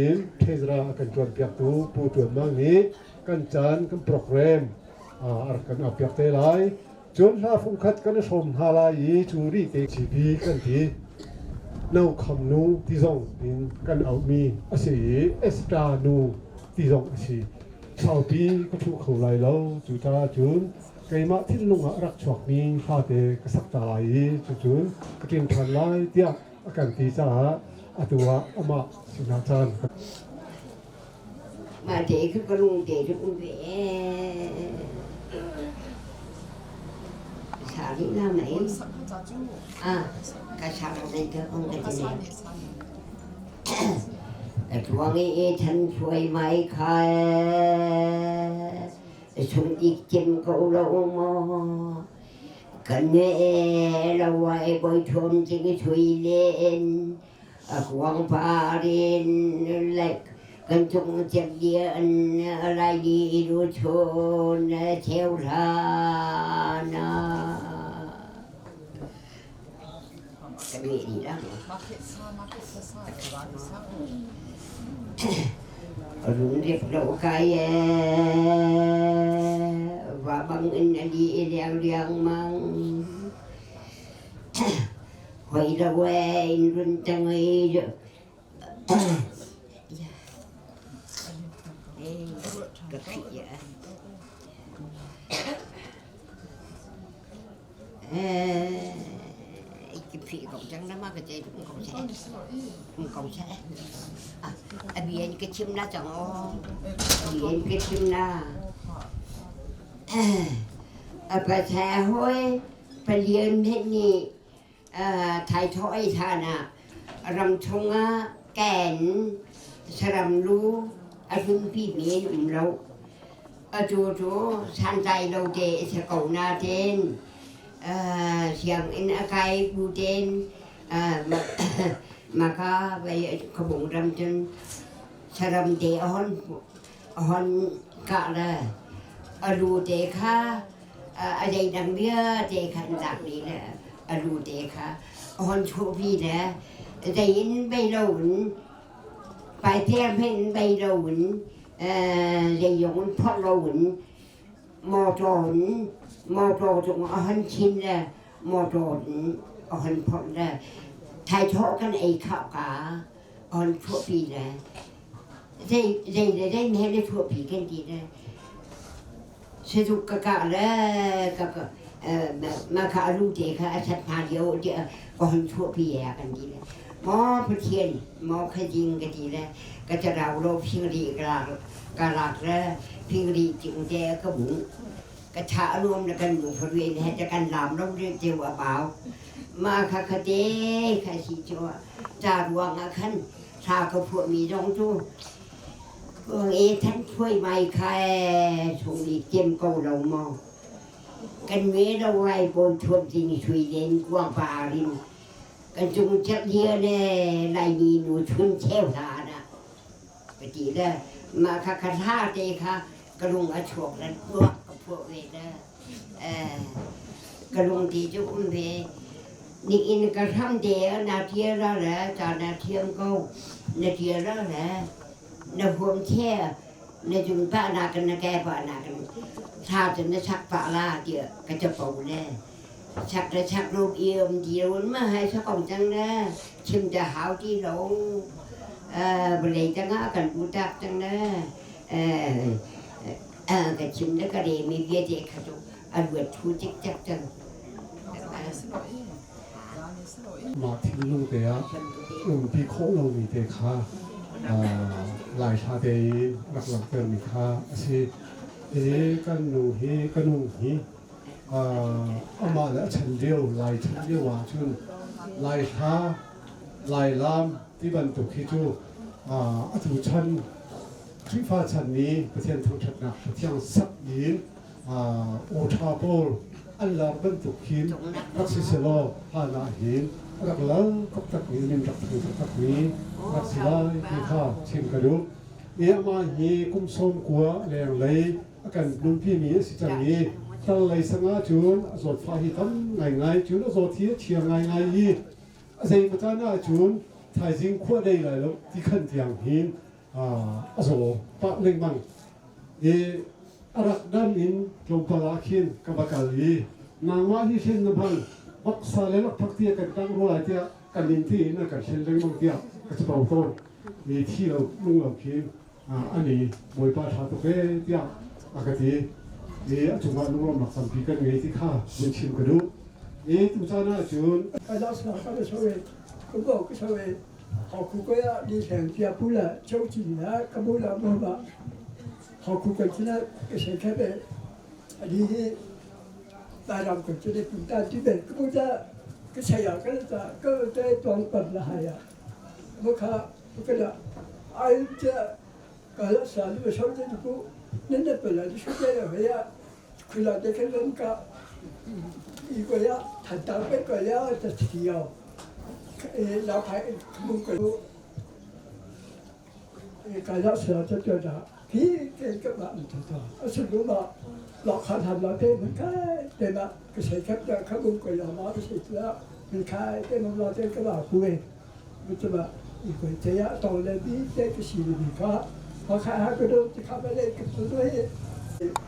in Thezra a kan ṭuan piaktu Pu Tuan Mang nih. Kan caan kan program a rak kan piak te lai. Cun hla fungkhat kan i hrawm hna lai i cu ri te CB kan ti. No kham nu ti zong in kan auhmi a si i Esther nu ti zong a si. Saupi ka thu kho lai lo. Cucaah cun keimah thinlung ah rak chuakmi fate ka sak ta lai i cucun ka ṭin ṭhan lai tiah a kan ti caah atu ah amah sinah caan ka Mah te khi ka lung te cu um ve. Sa rih na mei. Ah, ka sa nei ka ong ka ti ne. Tuang i than phuai mai khai sung ik cem ko lo maw kan ne lo wai boi thom ching thui len kuang parin lek kan chung cem dia an lai di lu chun cheu na Rung rip lo kai e va bang in a di i liang liang mang hoi lo e in run tang i ka phih ya A bia in ka chim na cang aw. A bia in ka chim na. A patha hoi palian he nih thaithawh ei than ah ram chungah ken saram lu a hlunpi mi an um lo. Atu cu santlai lo te a si ko nain sianginn a kai bu tein maka vei khuabung ram cun saram te a hon a hon kah le a lu te kha a zeidang vialte kha an lak dih le a lu te kha a hon chuahpi le zei in bei loin paiter hmenh in bei loin zeizong in phorh loin motor in motor cung a hon chin le motor in a hon phorh le thaithawh kan ei khah ka a hon chuahpi le zei zei le zei he le chuahpi kan ti le Sazuk ka kah le ka mah kha a lu te kha a sat hna lio tiah ka hon chuahpi e kan ti le maw Pathian maw Khazing ka ti le ka carau lo fingri ka lak le fingri ting te ka bung ka tha a nuam le kan nu faruen he te kan lam lo deuh a bau mah kha khate kha si cu ca ruang ah khan thla ka phuahmi zong cu E than phuai mai kha e chung i kem ko lo maw? Kan me lo ai bawi thuam ding sui len kuang pa rin kan cung chak dia le Laimi nu chun cheu hla na ka ti le mah kha ka hla te kha ka lung a chuak le tuak ka phuah ve le ka lung ti cu um ve nihin ka hram te na tia ra le ca na thiam ko na tia ra le na huam the na jung pa na kan na ke pa na kan tha cun na chak pa la tiah ka capo le chak le chak rup i um di run ma hai sa kong cang le chim ta hau ti lo vawlei tangah kan u tak cang le Ka chim le ka remi vialte kha cu a luat thu cikcek cang. Mah thinlung te ah umpi khawh lomi te kha Laihla te i rak langhtermi kha a si. I kan nu hi ka nu hi amah le a chan lio Lai chan lio ahcun Laihla Lailam ti bantuk hi cu atu chan Khrihfa chan nih Pathian thangṭhatnak Pathian sak in aw ṭha pawl an lar bantuk hin rak si selaw hlan ah hin rak lal taktakmi min rak thang taktakmi rak si lai ti kha chim ka duh. I amah hi kum 90 lenglei a kan nunpimi a si cang i tal lei sangah cun a zawtfah hi tam ngaingai cun a zawt hi a chia ngaingai i a zeimaw caan ahcun thaizing khua dei lai lo ti khan tiang hin a zaw pah lengmang. I a rak dam in tlawmpal ah khin ka va kal i nangmah hi hlen na hmang voksa le lakphak ti kan kangh rua lai tiah kan in ti in a kan hlen lengmang tiah ka capo tawn. I thi lo nung lo khi ani Bawipa ṭha tuk ee tiah a ka ti. I a cungah lunglawmhnak tampi kan ngei ti kha vun chim ka duh. I tucaan ahcun 好苦个呀！你想家不了，走进来，可不了么嘛？好苦个进来，谁开的？你大让个这里不大这边，可不在，个谁呀？个在个在装本了还呀？我看不个了，哎这，个啥你们晓得不？恁那本来就晓得了呀，亏了这个人家，一个呀，他当别个呀，这提哦。老牌木鬼，cái đó sửa cho tôi đó khi cái các bạn thôi thôi ở sân mà lọ khăn hàm lọ tên mình cái để mà cái sẽ khép cho các bông quầy lọ máu cái sẽ đó mình khai để mà lọ tên các bạn quê mình cho mà 一个这样到了比这个是你看我看下个都就看不来个不对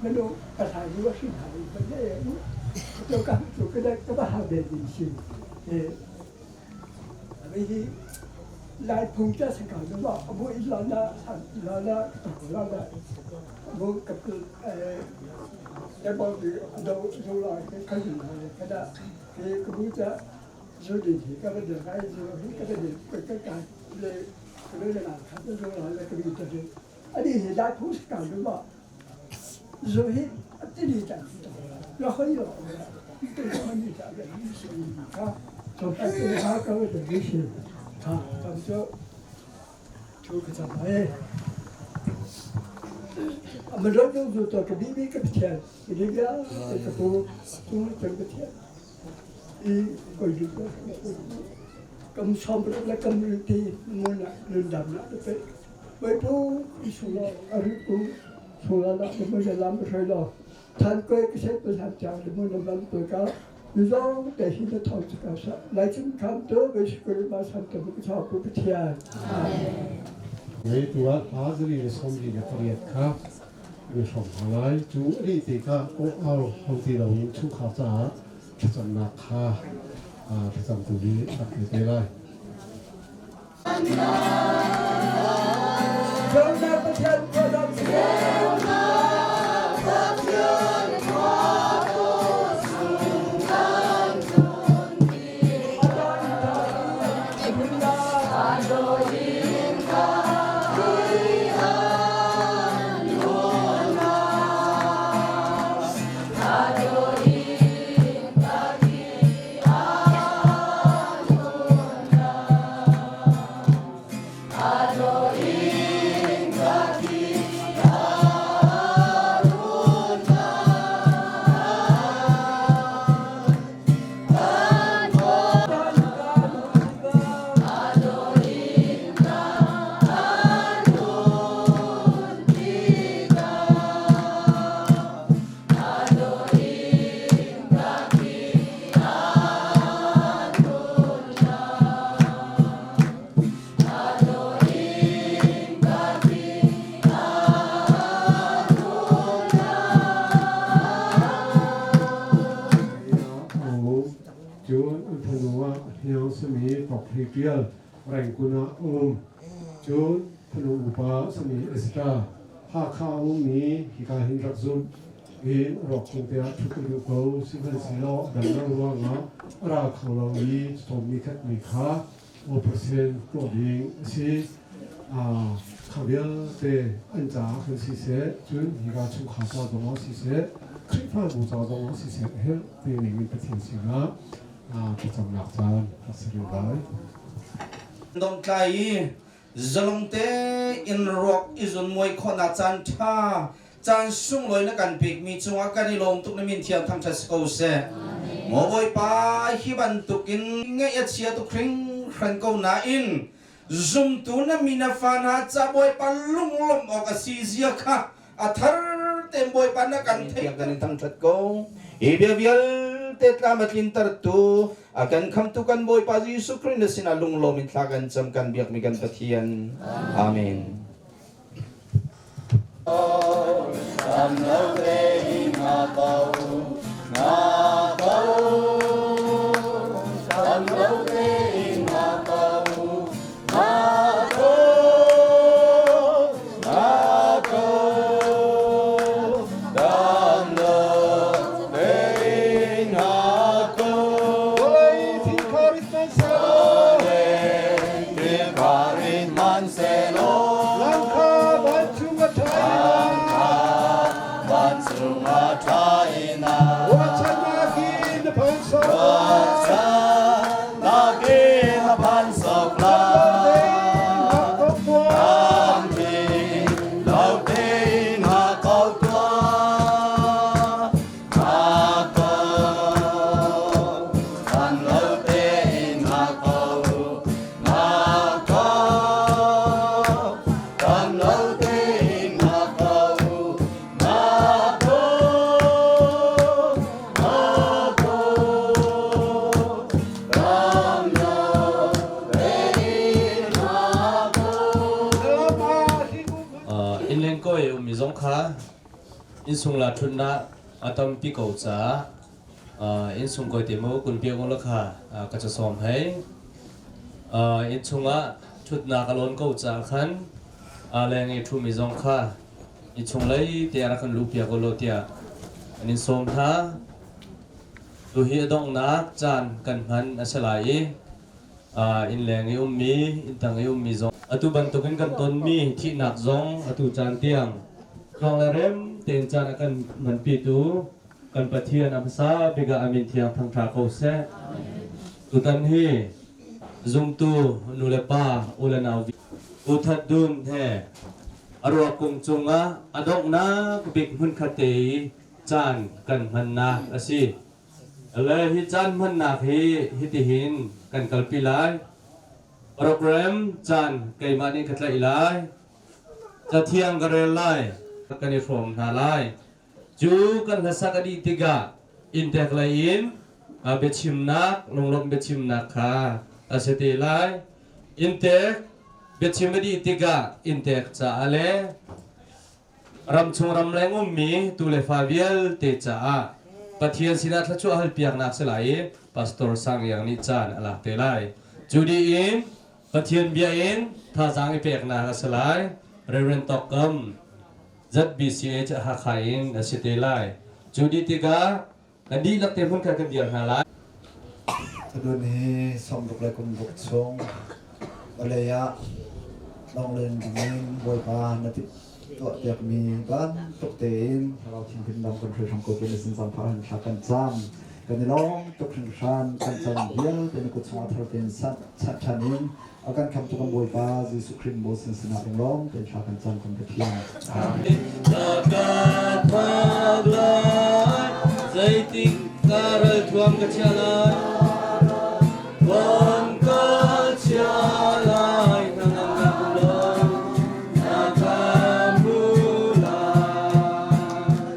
ไม่รู้ภาษาที่ว่าขึ้นหายไปได้ตัวกันตัวก็ได้ก็มาหาเบนสิเอ vì lại phung cho sẽ cả nó bảo bố ít lần là sản là là là là bố cặp cái bao thì đâu đâu là cái cái gì này cái đó cái cái bố cha rồi thì cái cái cái rồi cái cái cái cái cái cái cái là cái rồi là cái gì đó anh đi lại phung sẽ cả nó bảo rồi cái gì chẳng nó hơi rồi cái nó như thế là 啊。从北京哈搞的这些，啊，咱们就就个怎么哎？我们这就做做个里面个天，里边这个都都这个天，一个一个，咁上不了咁啲，冇啦，轮到啦，对，为不一出了，二不出来了，我们就揽不出了，他过个谁不他讲，你们能不能不搞？ 유정 대신에 터지가서 나좀 감도 외식을 마산도 저고 붙이야. Ngei tua azri le somri le pariat kha mi hrom halai chu ri te ka o au hong ti lo in chu kha cha cham na kha a cham tu ni ak te lai. Cun an fanu ah hniang sami Tawk Hlei Ṭial Rengkun ah a um. Cun fanu upa sami Esther Hakha a ummi hika hin rak zumh in rawk kung te ah ṭhut a duh ko. Sihmanhsehlaw a dam lo ruangah a ra kho lo i sawmmi khatmi kha operation tuah ding a si. Kha vialte an caah khan siseh, cun hika chungkhar ca zongah siseh, Khrihfabu ca zongah siseh, herh ti ning in Pathian sinah thlacamnak caan a si rih lai. Dongtlai i zalong tein ruak i zunmuai khawhnak caan ṭha, caan sunglawi na kan pekmi cungah kan i lawm tuk na min thiang thangṭhat si ko seh. Maw Bawipa, hi bantukin ngaih a chia tuk hringhran ko nain zumtu na mi na fa hna ca Bawipa lunglawmh awk a si zia kha a thar tein Bawipa na kan theih kan in thangṭhat ko. Hi bia vialte tlam a tlintertu a kan khamtu kan Bawipa Jesuh Khrih na sinah lunglawm in thla kan cam kan biakmi kan Pathian. Amen. Dam lo tein nga ko, nga ko. Dam lo tein nga ko, nga ko, nga ko. Dam lo tein nga ko. Vawlei thil kharit man selaw. Vawlei thil kharit man selaw. Langkha vancung a ṭha Langkha vancung a ṭha ina. Ruahchannak in na phan sok. Ruahchannak in na phan sok lai. Lampi lo tein ha ko tuah. Ha ko. Dam lo tein ha ko. Ha ko. Dam lo tein ha ko. Ha ko. Ha ko. Dam lo tein ha ko. Innleng kawi ummi zong kha innsung la ṭhutnak a tampi ko caah innsung kawi te mu kun piak u kha ka ca sawm hei. Innchung ah ṭhutnak a lawn ko caah khan leng i ṭhumi zong kha innchung lei te ah rak kan luh piak u law tiah an in sawm hna. Tuhi a donghnak caan kan hman a si lai i innleng i ummi, inntang i ummi zong atu bantukin kan tonmi thihnak zong atu caan tiang tluang le rem tein caan a kan hmanpitu kan Pathian a hmasa bik ah a min thiang thangṭha ko seh. Tutan hi zumtu nu le pa u le nau U That Dun he a ruak kung cungah a donghnak bik hmunkhat te i caan kan hmannak a si. Le hi caan hmannak hi hitihin kan kalpi lai. Program caan keimah nih ka tlaih lai. Cathiang ka rel lai. Kan i hrawm hna lai. Cu kan hlasak a dih tikah inntek lei in biachimnak, lunglawmh biachimnak kha a si te lai. Inntek biachim a dih tikah inntek caah le ramchung ramleng ummi tu le fa vialte caah Pathian sinah thluachuah halpiaknak si lai i Pastor Sang Iang nih caan a lak te lai. Cu dih in Pathian bia in thazaang i peknak a si lai. Reverend Tawk Kam ZBCH Hakha in a si te lai. Cu dih tikah kan dihlak te hmun khat kan dir hna lai. Tadun hi sawmruk le kumruk chung vawlei ah longlen dingin Bawipa na tuahpiakmi bantuk tein Thlarau Thianghlim dang kan hruai hram ko ti na sin zaangfah hin thla kan cam. Kan i lawm tuk hringhran kan cam vialte na kut chungah thar tein chanh ṭhan in a kan khamtu kan Bawipa Jesuh Khrih maw sin sinah lunglawm tein thla kan cam kan Pathian. Zeitik ka ral thuam ka chia lai Thuam ka chia lai hnangam ka kum lo na ka hmu lai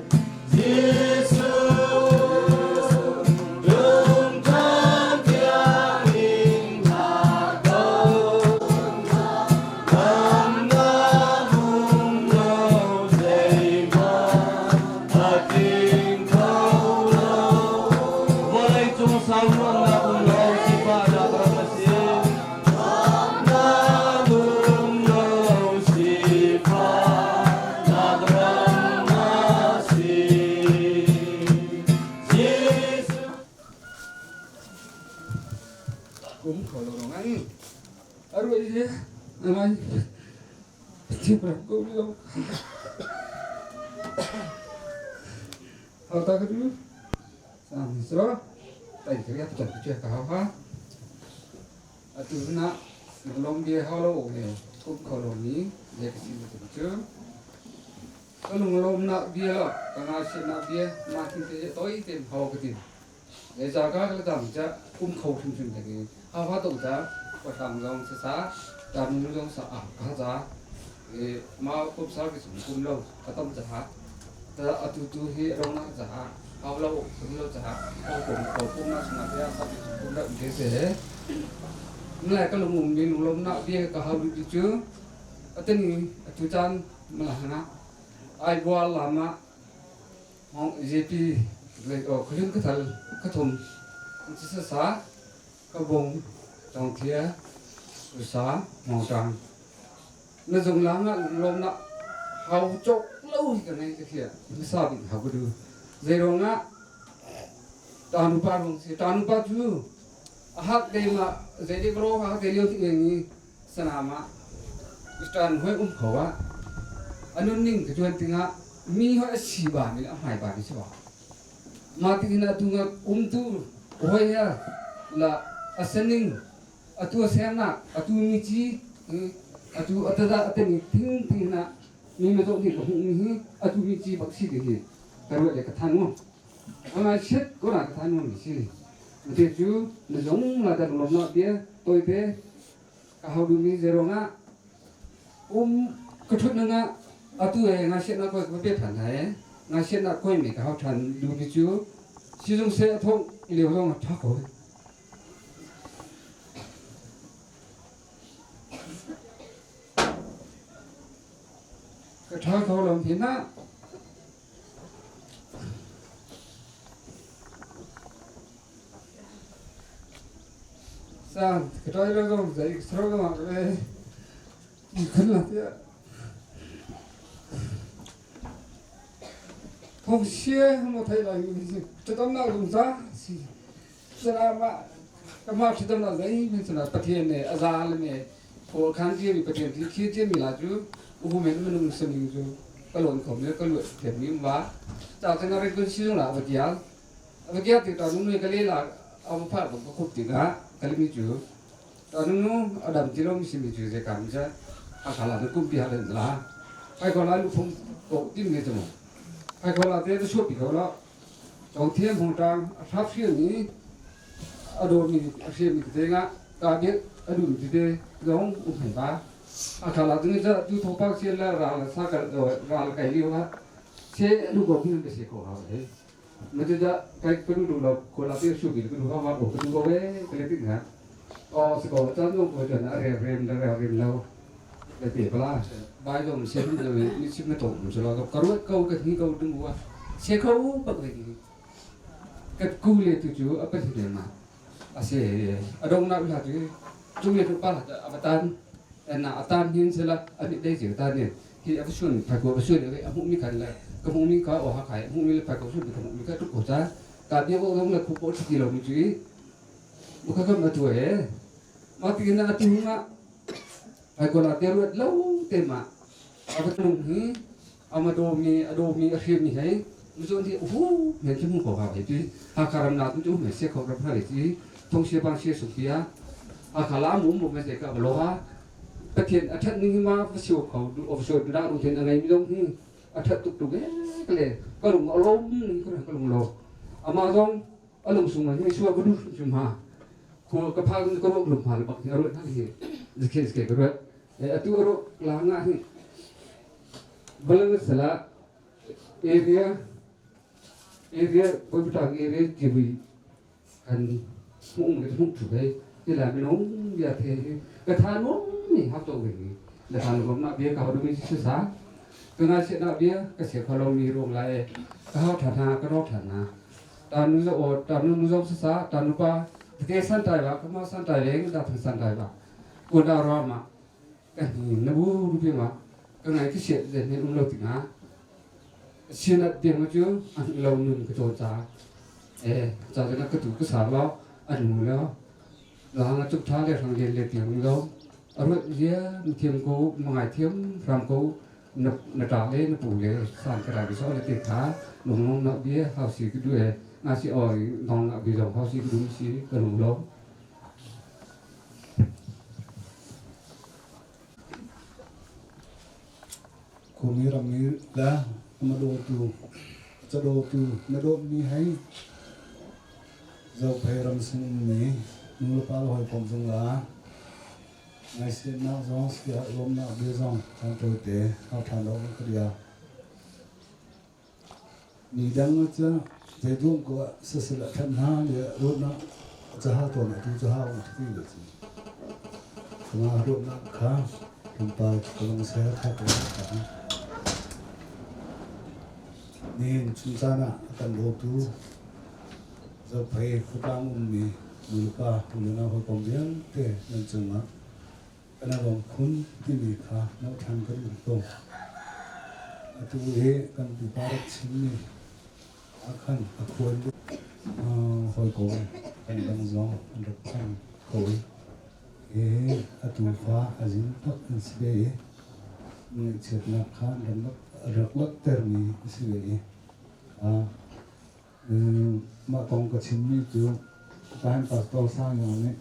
Jesuh lungthan thiang in na ko Lam na hung lo zeihmanh a tling kho lo Vawlei cung sau nuamnak um lo sifahnak ram a si Na nung lo sifahnak ram a si Jesuh Um kho lo ngai aru i ngai Siyempre, ko lo. Hau ta ka du. Sang so. Tai ka ya ta che ka hau ha. Atu na lom bia hau lo ne kum kho lo mi le ka si tu chu. Ka lung lom na bia lo ka nga se na bia ma tin te toi ten hau ka tin. Le za ka ka dam cha kum kho hrim hrim te ki hau ha to cha pa sang zong sa sa ta nu zong sa a ka za e ma kum sa ki sum kum lo ka tom cha ha ta atu tu hi rong na cha ha hau lo kum lo cha ha ko kum ko kum na suna te sa ki kum la de se ngai ka lung um mi lung lom na bia ka hau du chu atani atu chan mala hana Aibual lama hong JP le o khuhun khathal khathum sa sa kabong tongthia usa mongtang na zung lang ah lom na hau chok lo hi ka ngai ka khia sa bik hau ka du zeirong ah tanu pa rong si tanu pa chu a hak te ma zei ro ha te lio ti ngi sanama stan hoi um kho ah anun ning ka chuan tinga mi hoi a si ba ni a hmai ba ni si ba ma ti na tu nga um tu hoi ya la asaning atu aseng na atu mi chi atu atada atani thing thing na mi ma zo ni ka hung mi hi atu mi chi bak si hi ka ruat le ka than mu ama shit ko na ka than mu mi si te chu na zong la da lom na bia toi te ka hau du mi zero nga ka thut na nga atu e nga shet na ko ko pe than hai nga shet na koi mi ka hau than du mi chu si zong se thong liu zong tha ko ka tha kho lam thi na san ka toi lo zong zai sro ga ma le khun la tia thong xie mo thai la ni chu tam na lung za si sara ma ka ma chi tam na zai mi sara pathian ne aza le me ko khan ji mi pathian ti khi ji mi la chu u me me nung sem ning chu ka lon khom ne ka lu thiam mi wa cha cha na re kun si la ba dia ba kia ti ta nu ne ka le la a ma pha ba ko khup ti ga ka le mi chu ta nu nu adam ti lo mi si mi chu je kam cha a kha la nu kum pi ha le la ai ko la lu phung ko tim ne chu mo ai ko la te tu chu pi ko la จงเทียมหงจางทับเชื่อนี้อโดมีเชื่อมีเตงะตาเดียอดูมีเตลงอุปบาอาคาลาตุนี่จะดูทบปักเชื่อละราละสักราละไกลิวะเชื่อลูกพี่มันไปเสียขอเขาเลยมันจะไกไปดูดูเราคนละที่ชูกินไปดูเขาว่าโอ้ไปดูเขาเว้ยไปเลยติดนะอ๋อสกอร์จันทร์ก็จะนะเรียเรียนเรียเรียนเราไปเปลี่ยนปลาใบลมเชื่อมันเลยนี่ชิมไม่ตกมันจะเราก็รู้เขาก็ทิ้งเขาดึงวัวเชื่อเขาปกติ กัดกูเลยตัวจูapa sih dia mah ase adong na la tu chung le tu pa la abatan na atan hin sela ani dei je ta ne hi apa sun pa ko sun le amu mi kan la ka mu mi ka o ha khai mu mi le pa ko sun ka mu mi ka tu ko ta ta bia ko dong la khu po ti lo mi ju mu ka ka ma tu e ma ti na tu ma ai ko la te ru lo te ma apa tu hi ama do mi ado mi a mi hai มุจที่โอ้โหเห็นที่มุขเขาเห็นที่อาคารำนาตุจุเมเสียเขารับให้ที่ทงเสียบางเสียสุขียอาคารามุมุเมเสกับโลหะตะเทียนอาทิตย์นี้มาเสียวเขาดูออฟโชดูดาวดูเทียนอะไรไม่ต้องที่อาทิตย์ตุกตุกเอ๊ะก็เลยก็ลงอารมณ์ก็เลยก็ลงโลอามาต้องอารมณ์สูงมาไม่ชัวร์ก็ดูจุมาคัวกระเพาก็ลงลมผ่านบอกอารมณ์นั่นเองจะเขียนก็รู้เออตัวรู้ลางานบลังสละเอเรีย area komputer area TV kan mung ke mung chu he ti la mi nong ya the ka tha nong ni ha to ge ni la tha lom na bia ka ho mi si sa ka na se na bia ka se kha lo mi rong lai ka ha tha na ka ro tha na ta nu zo o ta nu nu zo sa sa ta nu pa te san tai ba ka ma san tai le da than san tai ba ko da ro ma ka ni na bu ru pi ma ka ngai ki se de ni um lo ti na 现在电话就老人个做杂，哎，早在那个赌个啥了，啊努了，然后就他来上连连电了，啊不也天过买天上过那那打嘞那补嘞，上个来个说嘞对他，农农那边好些个对，那些哦农那边好些个东西个农了。 คงนี้รำนี้แล้วมาดูตูจะดูตูมาดูมีให้เจ้าเพรำสิ่งนี้นูลปาลอยผมจงละไงเสียนักจงเสียลมนักเบี้ยจงทำตัวเตะเอาทานเราก็เดียวมีดังจะเจดุงก็เสียละทำหน้าเนี่ยรถนักจะหาตัวไหนดูจะหาวันที่เลยสิมารถนักข้าลงไปกำลังเสียทักเลย Nihin chuncan ah a kan dawtu Zophei khuatlang ummi nulepa unau hawikom vialte nan cungah kan i lawm khun timi kha nohṭhan kan um ko. Atu hi kan pupa rak chimmi ah khan a khual hawikom kan dang zong an rak cang ko i hihi a tufa a zin tak an si ve i ngaihchiatnak kha an rak langhtermi a si ve i mah kong ka chimmi cu Tahan Pastor Sang Yong nih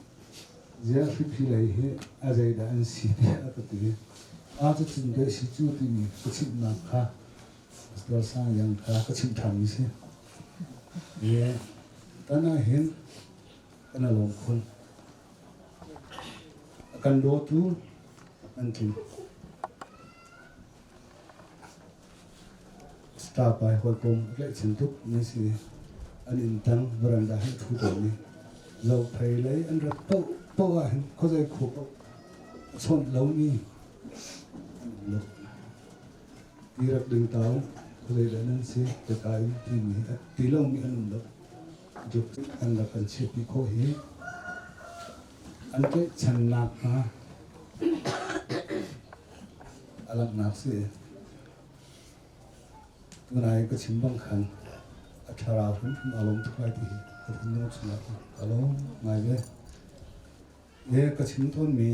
ziah hriphi lei hi a zeidah an si tiah a ka ti. A cacin deh si cu timi ka chimhnak kha Pastor Sang Yang kha ka chimh ṭhanmi si. Tan ah hin kan i lawm khun. A kan dawtu an tling. Star pai hawikom a tlaihchan tuk mi si. An inn tang veranda he ṭhu tawn i zophei lei an rat paoh paoh ah hin khuazei khua paoh a chawnh lomi an um lo. Ti rak ding tau khuazei dah nan si teka in timi ti lomi an um lo. Juk an rak kan chiahpi khawh hi an tlaihchannak hna a langhnak si. Tunai ka chim bang khan a thlarau hrimhrim aa lawm tuk lai ti hi ka thinlung chungah ka lawm ngai ve. Le ka chim tawnmi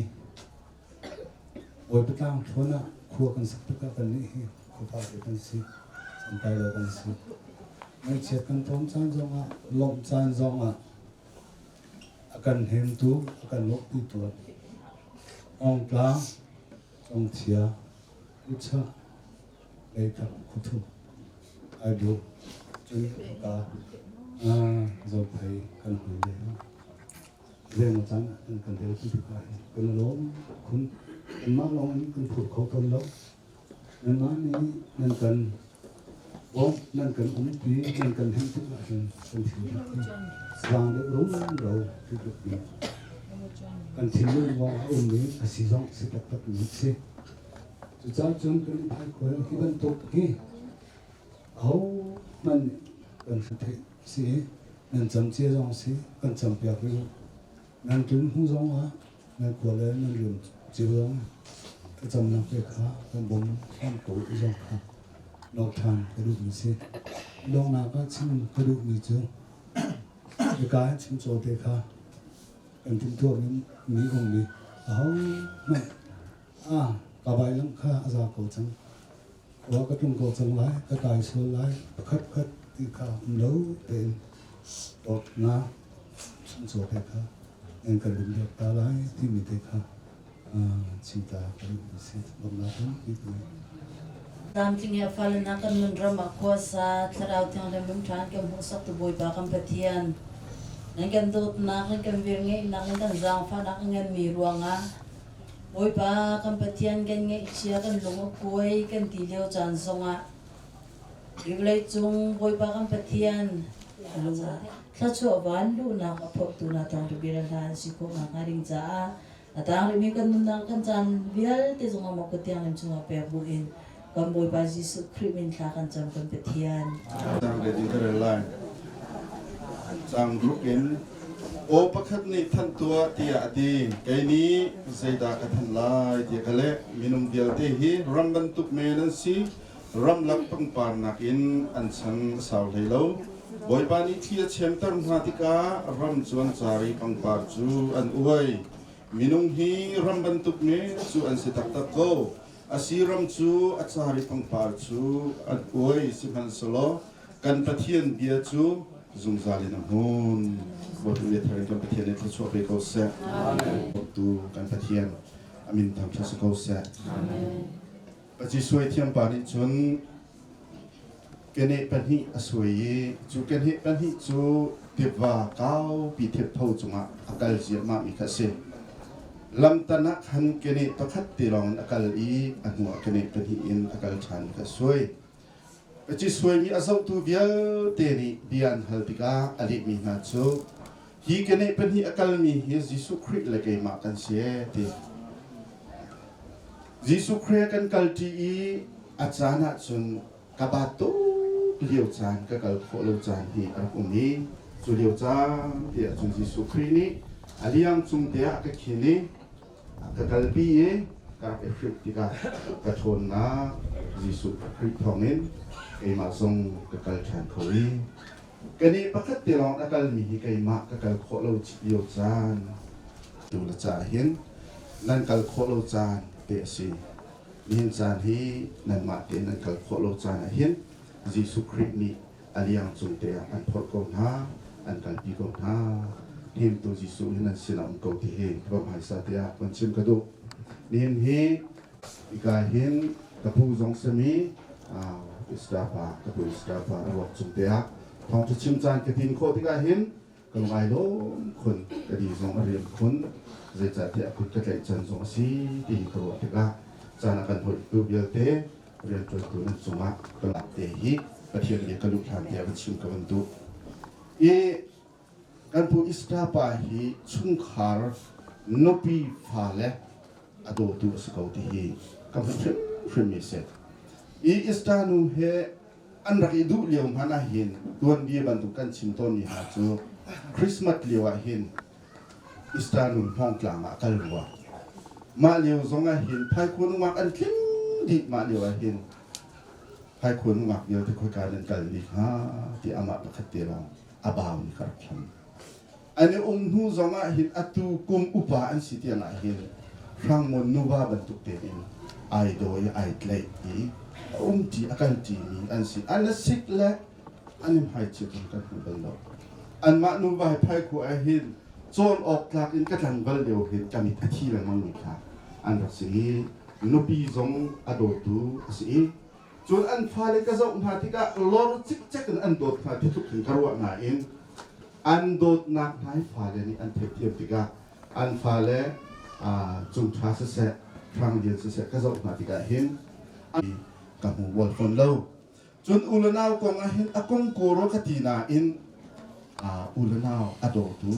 Bawipa tlang thlawn ah khua kan sak tikah kan nih hi khuafa te kan si, santlai lo kan si. Ngaihchiat kan ton caan zongah, lawmh caan zongah a kan hnemtu, a kan lawmhpi tuan. Ongtlang, Congthia, Ucha, Leitak, Khuthum, Aibu, cun ka Zophei kan hui ve. Zeimaw caan ah kan kan rel ti tikah hin kan i lawm khun. Kanmah lawng in kan phur kho tawn lo. Nanmah nih nan kan bawmh, nan kan umpi, nan kan hnemh tik ahcun kan thinlung hi zaang deuh rumro ti tluk in kan thinlung ruang a ummi a si zong si taktak mi a si. Cucaah cun kan i hmaikhual hi bantuk hi ahohmanh nih kan theih si i nan cam cia zong si kan campiak rih u. Nan tlun hnu zong ah nan khua le nan rian cio zong thlacamnak te kha kan bawm hram ko i zong kha lawk ṭhan ka duhmi si. Donghnak ah chim ka duhmi cu hika in chim caw te kha kan timhtuahmi mi ummi ahohmanh ah ka bailang kha a za ko cang. Khua ka tlung ko cang lai, ka kai sual lai, pakhat khat ti kha um lo tein dawtnak chuncaw te kha nan kan dum deuh ta lai timi te kha chim ta ka duhmi si. Lawmhnak tampi ka ngei. Tlamtling he fale na kan nun ram ah khuasa thlarau thianghlim lung ṭhan kan hmuhsak tu Bawipa kan Pathian nan kan dawtnak nan kan velngeihnak nan kan zaangfahnak a nganmi ruangah Bawipa kan Pathian kan ngaihchia kan lung a kuai kan ti lio caan zongah hi vawleicung Bawipa kan Pathian thluachuah van luhnak a phorhtu na thawngṭha bia hla an si khawh nakhnga ding caah a tang rihmi kan nunnak kan caan vialte zongah maw kut thianghlim chungah pek buin kan Bawipa Jesuh Khrih min thla kan cam kan Pathian. Cang ready ka rel lai. Cang ruk in aw pakhat nih thanh tuah tiah a ti. Kei nih zeidah ka thanh lai tiah ka leh. Minung vialte hi ram bantuk men an si. Ramlak pangpar nakin an chan a sau hlei lo. Bawipa nih thli a chemter hna tikah ram cu an car i pangpar cu an uai. Minung hi ram bantuk men cu an si taktak ko. A siram cu a car i pangpar cu an uai sihmanhsehlaw kan Pathian bia cu zungzal in a hmun. Bawipa bia thar in kan Pathian nih thluachuah pe ko seh. Tu kan Pathian a min thangṭhat si ko seh. Paci suai thiampa nih cun keneh pahnih a suai i cu keneh pahnih cu tiva kaupi theptho cungah a kal ziahmah mi kha a si. Lamtan ah khan keneh pakhat te lawng in a kal i a hnuah keneh pahnih in a kal ṭhan kha a suai. Paci suaimi a zohtu vialte nih bia an hal tikah a lehmi hna cu hi keneh pahnih a kalmi hi Jesuh Khrih le keimah kan si ee ti. Jesuh Khrih kan kalṭi i a caan ahcun ka ba tuk. lio caan ka kal khawh lo caan hi a rak um i cu lio caan te ah cun Jesuh Khrih nih a liang cung te ah ka khin i a ka kalpi i ka rak i hrilh tikah ka ṭhawnnak Jesuh Khrih thawngin keimah zong ka kal ṭhan kho i kanih pakhat te lawng a kalmi hi keimah ka kal khawh lo lio caan tu le ca hin nan kal khawh lo caan te a si. Nihin caan hi nanmah tein nan kal khawh lo caan ah hin Jesuh Khrih nih a liang cung te ah an phorh ko hna, an kalpi ko hna. Hnemtu Jesuh hi nan sinah um ko ti hi va hmaisa tiah van chim ka duh. Nihin hi hika hin ka pu zong simi Istapa ka pu Istapa a ruak cung te ah thawngṭha chim caan ka tin khawh tikah hin Ka ngai lawm khun, ka di zong a riam khun, zeicahtiah a kut ka tlaih can zong a si ti ka ruah tikah caan a kan hoihtu vialte rianṭuantu nan cungah ka lak te hi Pathian bia ka luh hlan tiah va chim ka van duh. I kan pu Ista pa hi chungkhar nupi fale a dawtu a si ko ti hi ka hmuh hrimhrim mi a si. I Ista nu he an rak i duh lio hmanh ah hin tuanbia bantuk kan chim tawnmi hna cu Christmas lio ah hin Easter nun hmawngtlang ah kal rua. Mah lio zong ah hin Phaikhuan nungak an tling dih mah lio ah hin Phaikhuan nungak vialte khoika nan kal dih hnga ti amah pakhat te lawng a bau ni ka rak thlam. An i um hnu zong ah hin atu kum upa an si tiang ah hin Hrangmon nuva bantuk tein ai dawi ai tlaih i a umṭi a kalṭi mi an si. An a sik le an i hmaichit in kan hmu bal lo. Anmah nuva hi phaikhua ah hin cawn awk tlak in ka tlangval lio hin ka mit a thi lengmang mi kha an rak si i nupi zong a dawtu a si i cun an fale ka zoh hna tikah lor cikcek in an dawt hna ti tluk hin ka ruah nain an dawtnak hna hi fale nih an theihthiam tikah an fale cung ṭha siseh hrang lian siseh ka zoh hna tikah hin ka hmu bal fawn lo. Cun u le nau kong ah hin a kong kawro ka ti nain u le nau a dawtu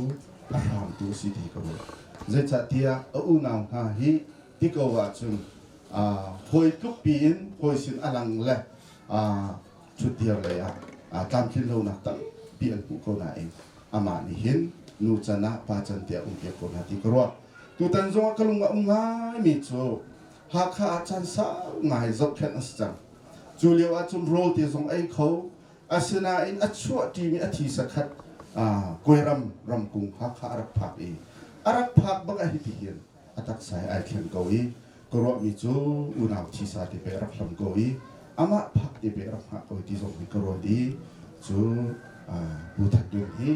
a hramtu a si ti ka ruah. Zeicahtiah a unau hna hi ti ko ahcun hawi tluk piin hawi sin a lang le ṭhutdir lei ah tlamtlin lonak tampi an hmuh ko nain amah nih hin nu can ah pa can tiah um piak ko hna ti ka ruah. Tutan zongah ka lung a um ngaimi cu Hakha ah caan sau ngai zohkhenh a si cang. Cu lio ahcun rawl te zong ei kho, asinain a chuahṭimi a thi sakhat Kawiram ramkung Hakha a rak phak i a rak phak bak ah hiti hin a taksa he ai thleng ko i ka ruahmi cu unau thisa te pei a rak hlam ko i amah phak te pei a rak hngah ko ti zong hi ka ruat i cu Pu That Dun hi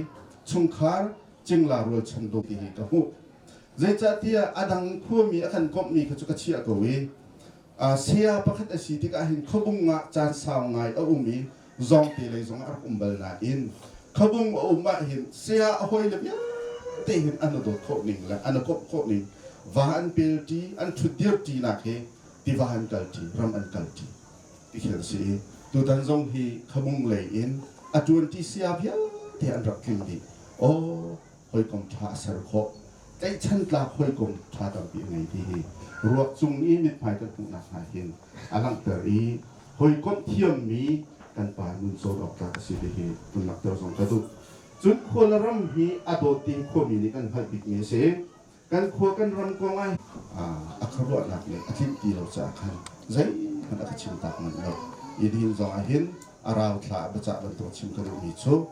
chungkhar cingla rualchan dawh ti hi ka hmuh. Zeicahtiah a dang khuami a kan komhmi kha cu ka chiah ko i saya pakhat a si tikah hin khuabung ah caan sau ngai a um i zawngte lei zong ah a rak um bal nain khuabung a um ah hin saya a hawile vialte hin an dawt khawh ning le an komh khawh ning va an pel ṭi an ṭhutdir ṭinak hi tiva an kal ṭi ram an kal ṭi ti khi an si i tutan zong hi khabung lei in a ṭuan ṭi saya vialte an rak tling dih. Aw hawikom ṭha a ser khawh. Tlaihchan tlak hawikom ṭha tampi a ngei ti hi ruak cung i mithmai kan hmuhnak hna hin a langhter i hawikomh thiammi kan pa nun cawn awk tlak a si ti hi vun langhter zong ka duh. Cun khua le ram hi a dawt ding khuami nih kan hngalh bikmi a si. Kan khua kan ram kong ah a khuaruahnak nih a tlinh ti lo caah khan zeihmanh a ka chim tak manh lo. I nihin zong ah hin a rauthla a biacah bantuk chim ka duhmi cu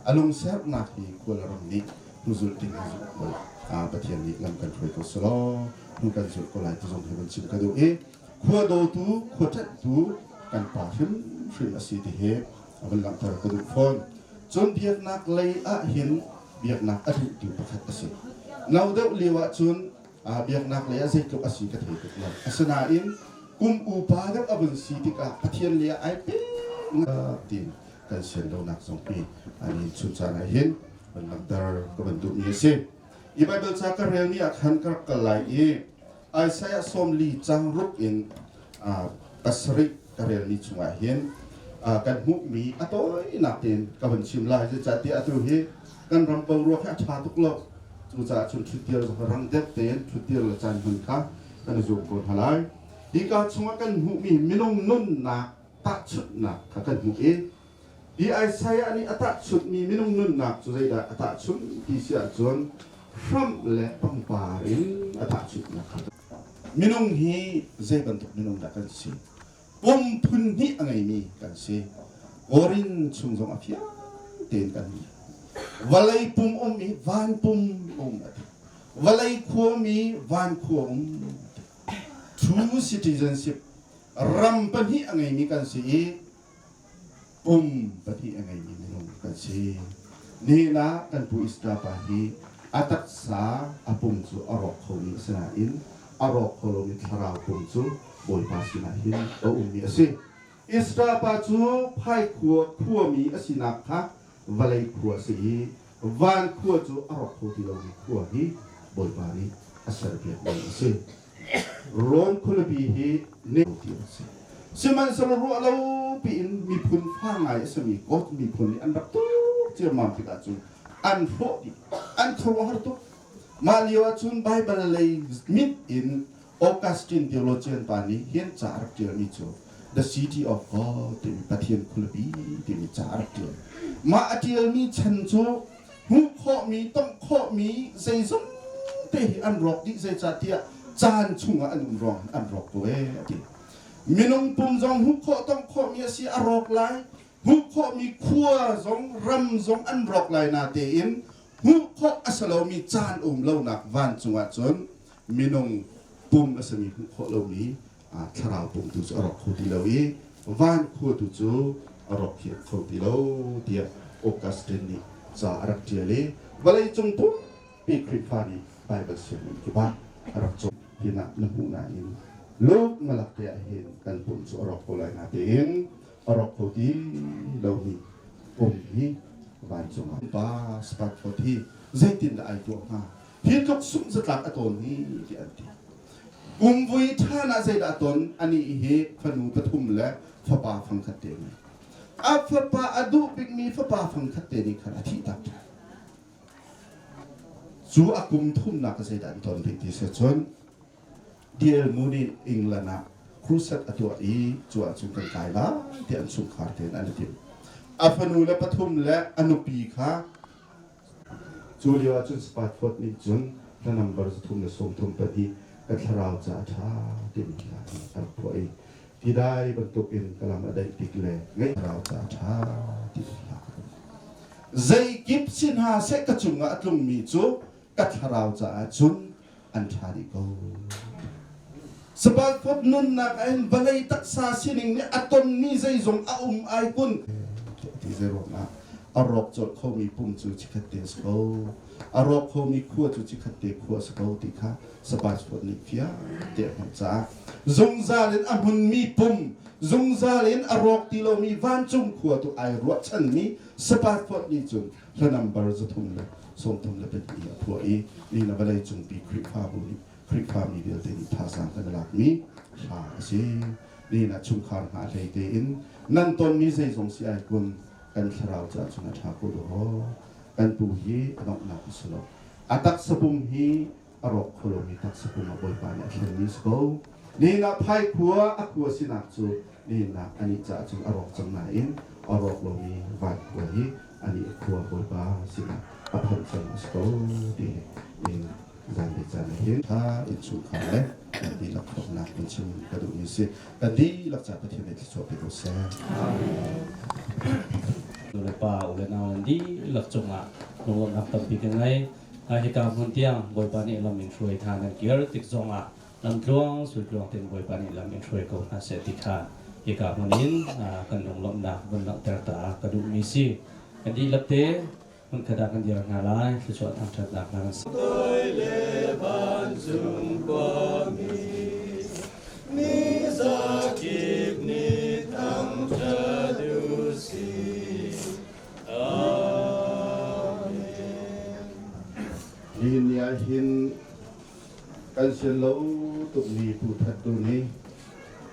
a lungserhnak hi khua le ram nih hnuzulh ding hi zulh ko Pathian nih lam kan hruai ko selaw hnu kan zulh ko lai ti zong hi van chim ka duh i khua dawtu khua ṭanhtu kan pa hrimhrim a si ti hi a van langhter ka duh fawn. Cun biaknak lei ah hin biaknak a duhtu pakhat a si. No deuh lio ah cun biaknak lei ah zeitluk a si ka thei tuk lo. Asinain kum upa deuh a vun si tikah Pathian lei ah ai pe tiin kan sian lonak zong hi ani chun caan ah hin van langhter ka van duhmi a si. I Bible ca ka rel ni ah khan ka rak kal lai i Isaiah 40 cang ruk in 7 ka relmi chungah hin kan hmuhmi a tawinak tein ka van chim lai. Zeicahtiah atu hi kan ram boruak hi a ṭha tuk lo. Cucaah cun ṭhutdir zong rang deuh tein ṭhutdir le caan hman kha kan i zuam ko hna lai. Hika chungah kan hmuhmi minung nunnak. Tahchunhnak kha kan hmuh i hi Isaiah nih a tahchunhmi minung nunnak cu zeidah a tahchunh ti si ahcun hramh le pangpar in a tahchunhnak kha. Minung hi zei bantuk minung dah kan si? Pum phun hnih a ngeimi kan si. Korin chung zong a fiang tein kan hmuh. Vawlei pum um i van pum um a ti. Vawlei khuami van khua um a ti. True citizenship ram pahnih a ngeimi kan si i pum pahnih a ngeimi minung kan si. Nihin ah kan pu Easter pa hi a taksa a pum cu a rawk khomi a si nain a rawk kho lomi thlarau pum cu Bawipa sinah hin a ummi a si. Easter pa cu Phaikhua khuami a sinak kha vawlei khua a si i van khua cu a rawk kho ti lomi khua hi Bawipa nih a serpiakmi a si. Rom khualipi hi ne ti a si. Sihmanhsehlaw ruah lo piin miphun fa ngai a simi God miphun nih an rak tuk ciammam tikah cun an hrawh dih. An khuaruahhar tuk. Mah lio ah cun Baibal lei mit in Augustine theologian pa nih hin ca a rak ṭialmi cu The City of God timi Pathian khualipi timi ca a rak ṭial. Mah a ṭialmi chan cu hmuh khawhmi, tongh khawhmi zeizong te hi an rawk dih zeicahtiah caan chungah an um ruang an rawk ko ee a ti. Minung pum zong hmuh khawh tongh khawhmi a si a rawk lai, hmuh khawhmi khua zong ram zong an rawk lai natein hmuh khawh a si lomi caan um lonak vancung ah cun minung pum a simi hmuh khawh lomi thlarau pum tu cu a rawk kho ti lo i van khua tu cu a rawk thiam kho ti lo tiah Augustine nih ca a rak ṭial i vawleicung pumpi Khrihfa nih Baibal sianginn kip ah a rak cawn pinah na hmuh nain luk malak te ah hin kan pum cu a rawk ko lai natein a rawk kho ti lomi pum hi vancung ah pa Sparkford hi zeitindah ai tuah hnga hi tluk sungh zatlak a tawn hi tiah an ti. Kumvui ṭhan ah zeidah a ton? Anih hi fanu pathum le fapa fangkhat te ngei. A fapa a duh bikmi fapa fangkhat te nih khan a thihtak ṭhan. Cu a kum thumnak ah zeidah an ton rih ti si cun D.L. Moody England ah crusade a tuah i cu ahcun kan kai lai tiah an chungkhar tein an i tim. A fanu le pathum le a nupi kha Cu lio ahcun Spartford nih cun hla nambar 334 ka thlarau ca a ṭha timi hla hi a rak phuah i tidai bantukin ka lam a daih tik le ngeih thlarau ca a ṭha timi hla a rak Zeikip si hna seh ka cungah a tlungmi cu ka thlarau caah cun an ṭha dih ko. Spartford nunnak ah hin vawlei taksa sining nih a tonmi zeizong a um ai kun ti zei ruangah a rawk colh khomi pum cu chikkhat te a si ko a rawk khomi khua cu chikkhat te khua a si ko ti kha Spartford nih fiang te a hngalh caah zungzal in a hmunmi pum zungzal in a rawk ti lomi vancung khua tu ai ruahchanmi Spartford nih cun hla nambar 334 a phuah i ni na vawlei cungpi Khrihfabu nih Khrihfami vialte nih thazaang kan i lakmi hla a si. Nihin ah chungkhar hna hlei tein nan tonmi zeizong si ai kun kan thlarau caah cun a ṭha ko dawh. Kan pu hi a donghnak a si lo. A taksa pum hi a rawk kho lomi taksa pum ah Bawipa nih a thlenmi si ko. Nihin ah phaikhua a khua sinak cu nihin ah anih caah cun a rawk cang nain a rawk lomi van khua hi anih a khua Bawipa sinah a phanh cang a si ko ti hi nihin zanlei caan ah hin tha innchungkhar le kan dihlak thawknak kan chim ka duhmi si kan dihlak ca Pathian nih thluachuah pe ko seh. Nu le pa u le nau nan dihlak cungah lunglawmhnak tampi ka ngei. Hika hmun tiang Bawipa nih lam in hruai hna nan kir tik zongah lamtluang sultluang tein Bawipa nih lam in hruai ko hna seh ti kha hika hmun in kan lunglawmhnak vun langhter ta ka duhmi si. Kan dihlak te hmunkhat ah kan dir hna lai thluachuah thangṭhatnak hna kan si. Toi le vancung khuami ni zakip nih thangṭhat u sih. Amen. Nihin ni ah hin kan sian lo tukmi Pu That Tu nih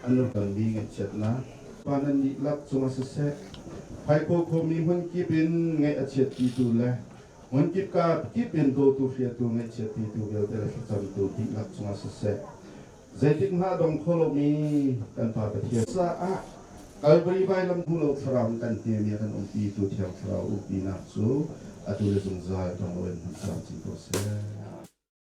an tonmi ngaihchiatnak pa nan dihlak cungah siseh Phaikhaw khuami hmunkip in ngaih a chiatpitu le hmunkip ka kip in dawtu hriatu ngaihchiatpitu vialte le thlacamtu dihlak cungah siseh zeitik hmah dong kho lomi kan Pa Pathian caah. Kalvari vailam hmu lo thlarau in kan hnem i a kan umpitu Thiang Thlarau umpinak cu atu le zungzal tong loin hmun camcin ko seh.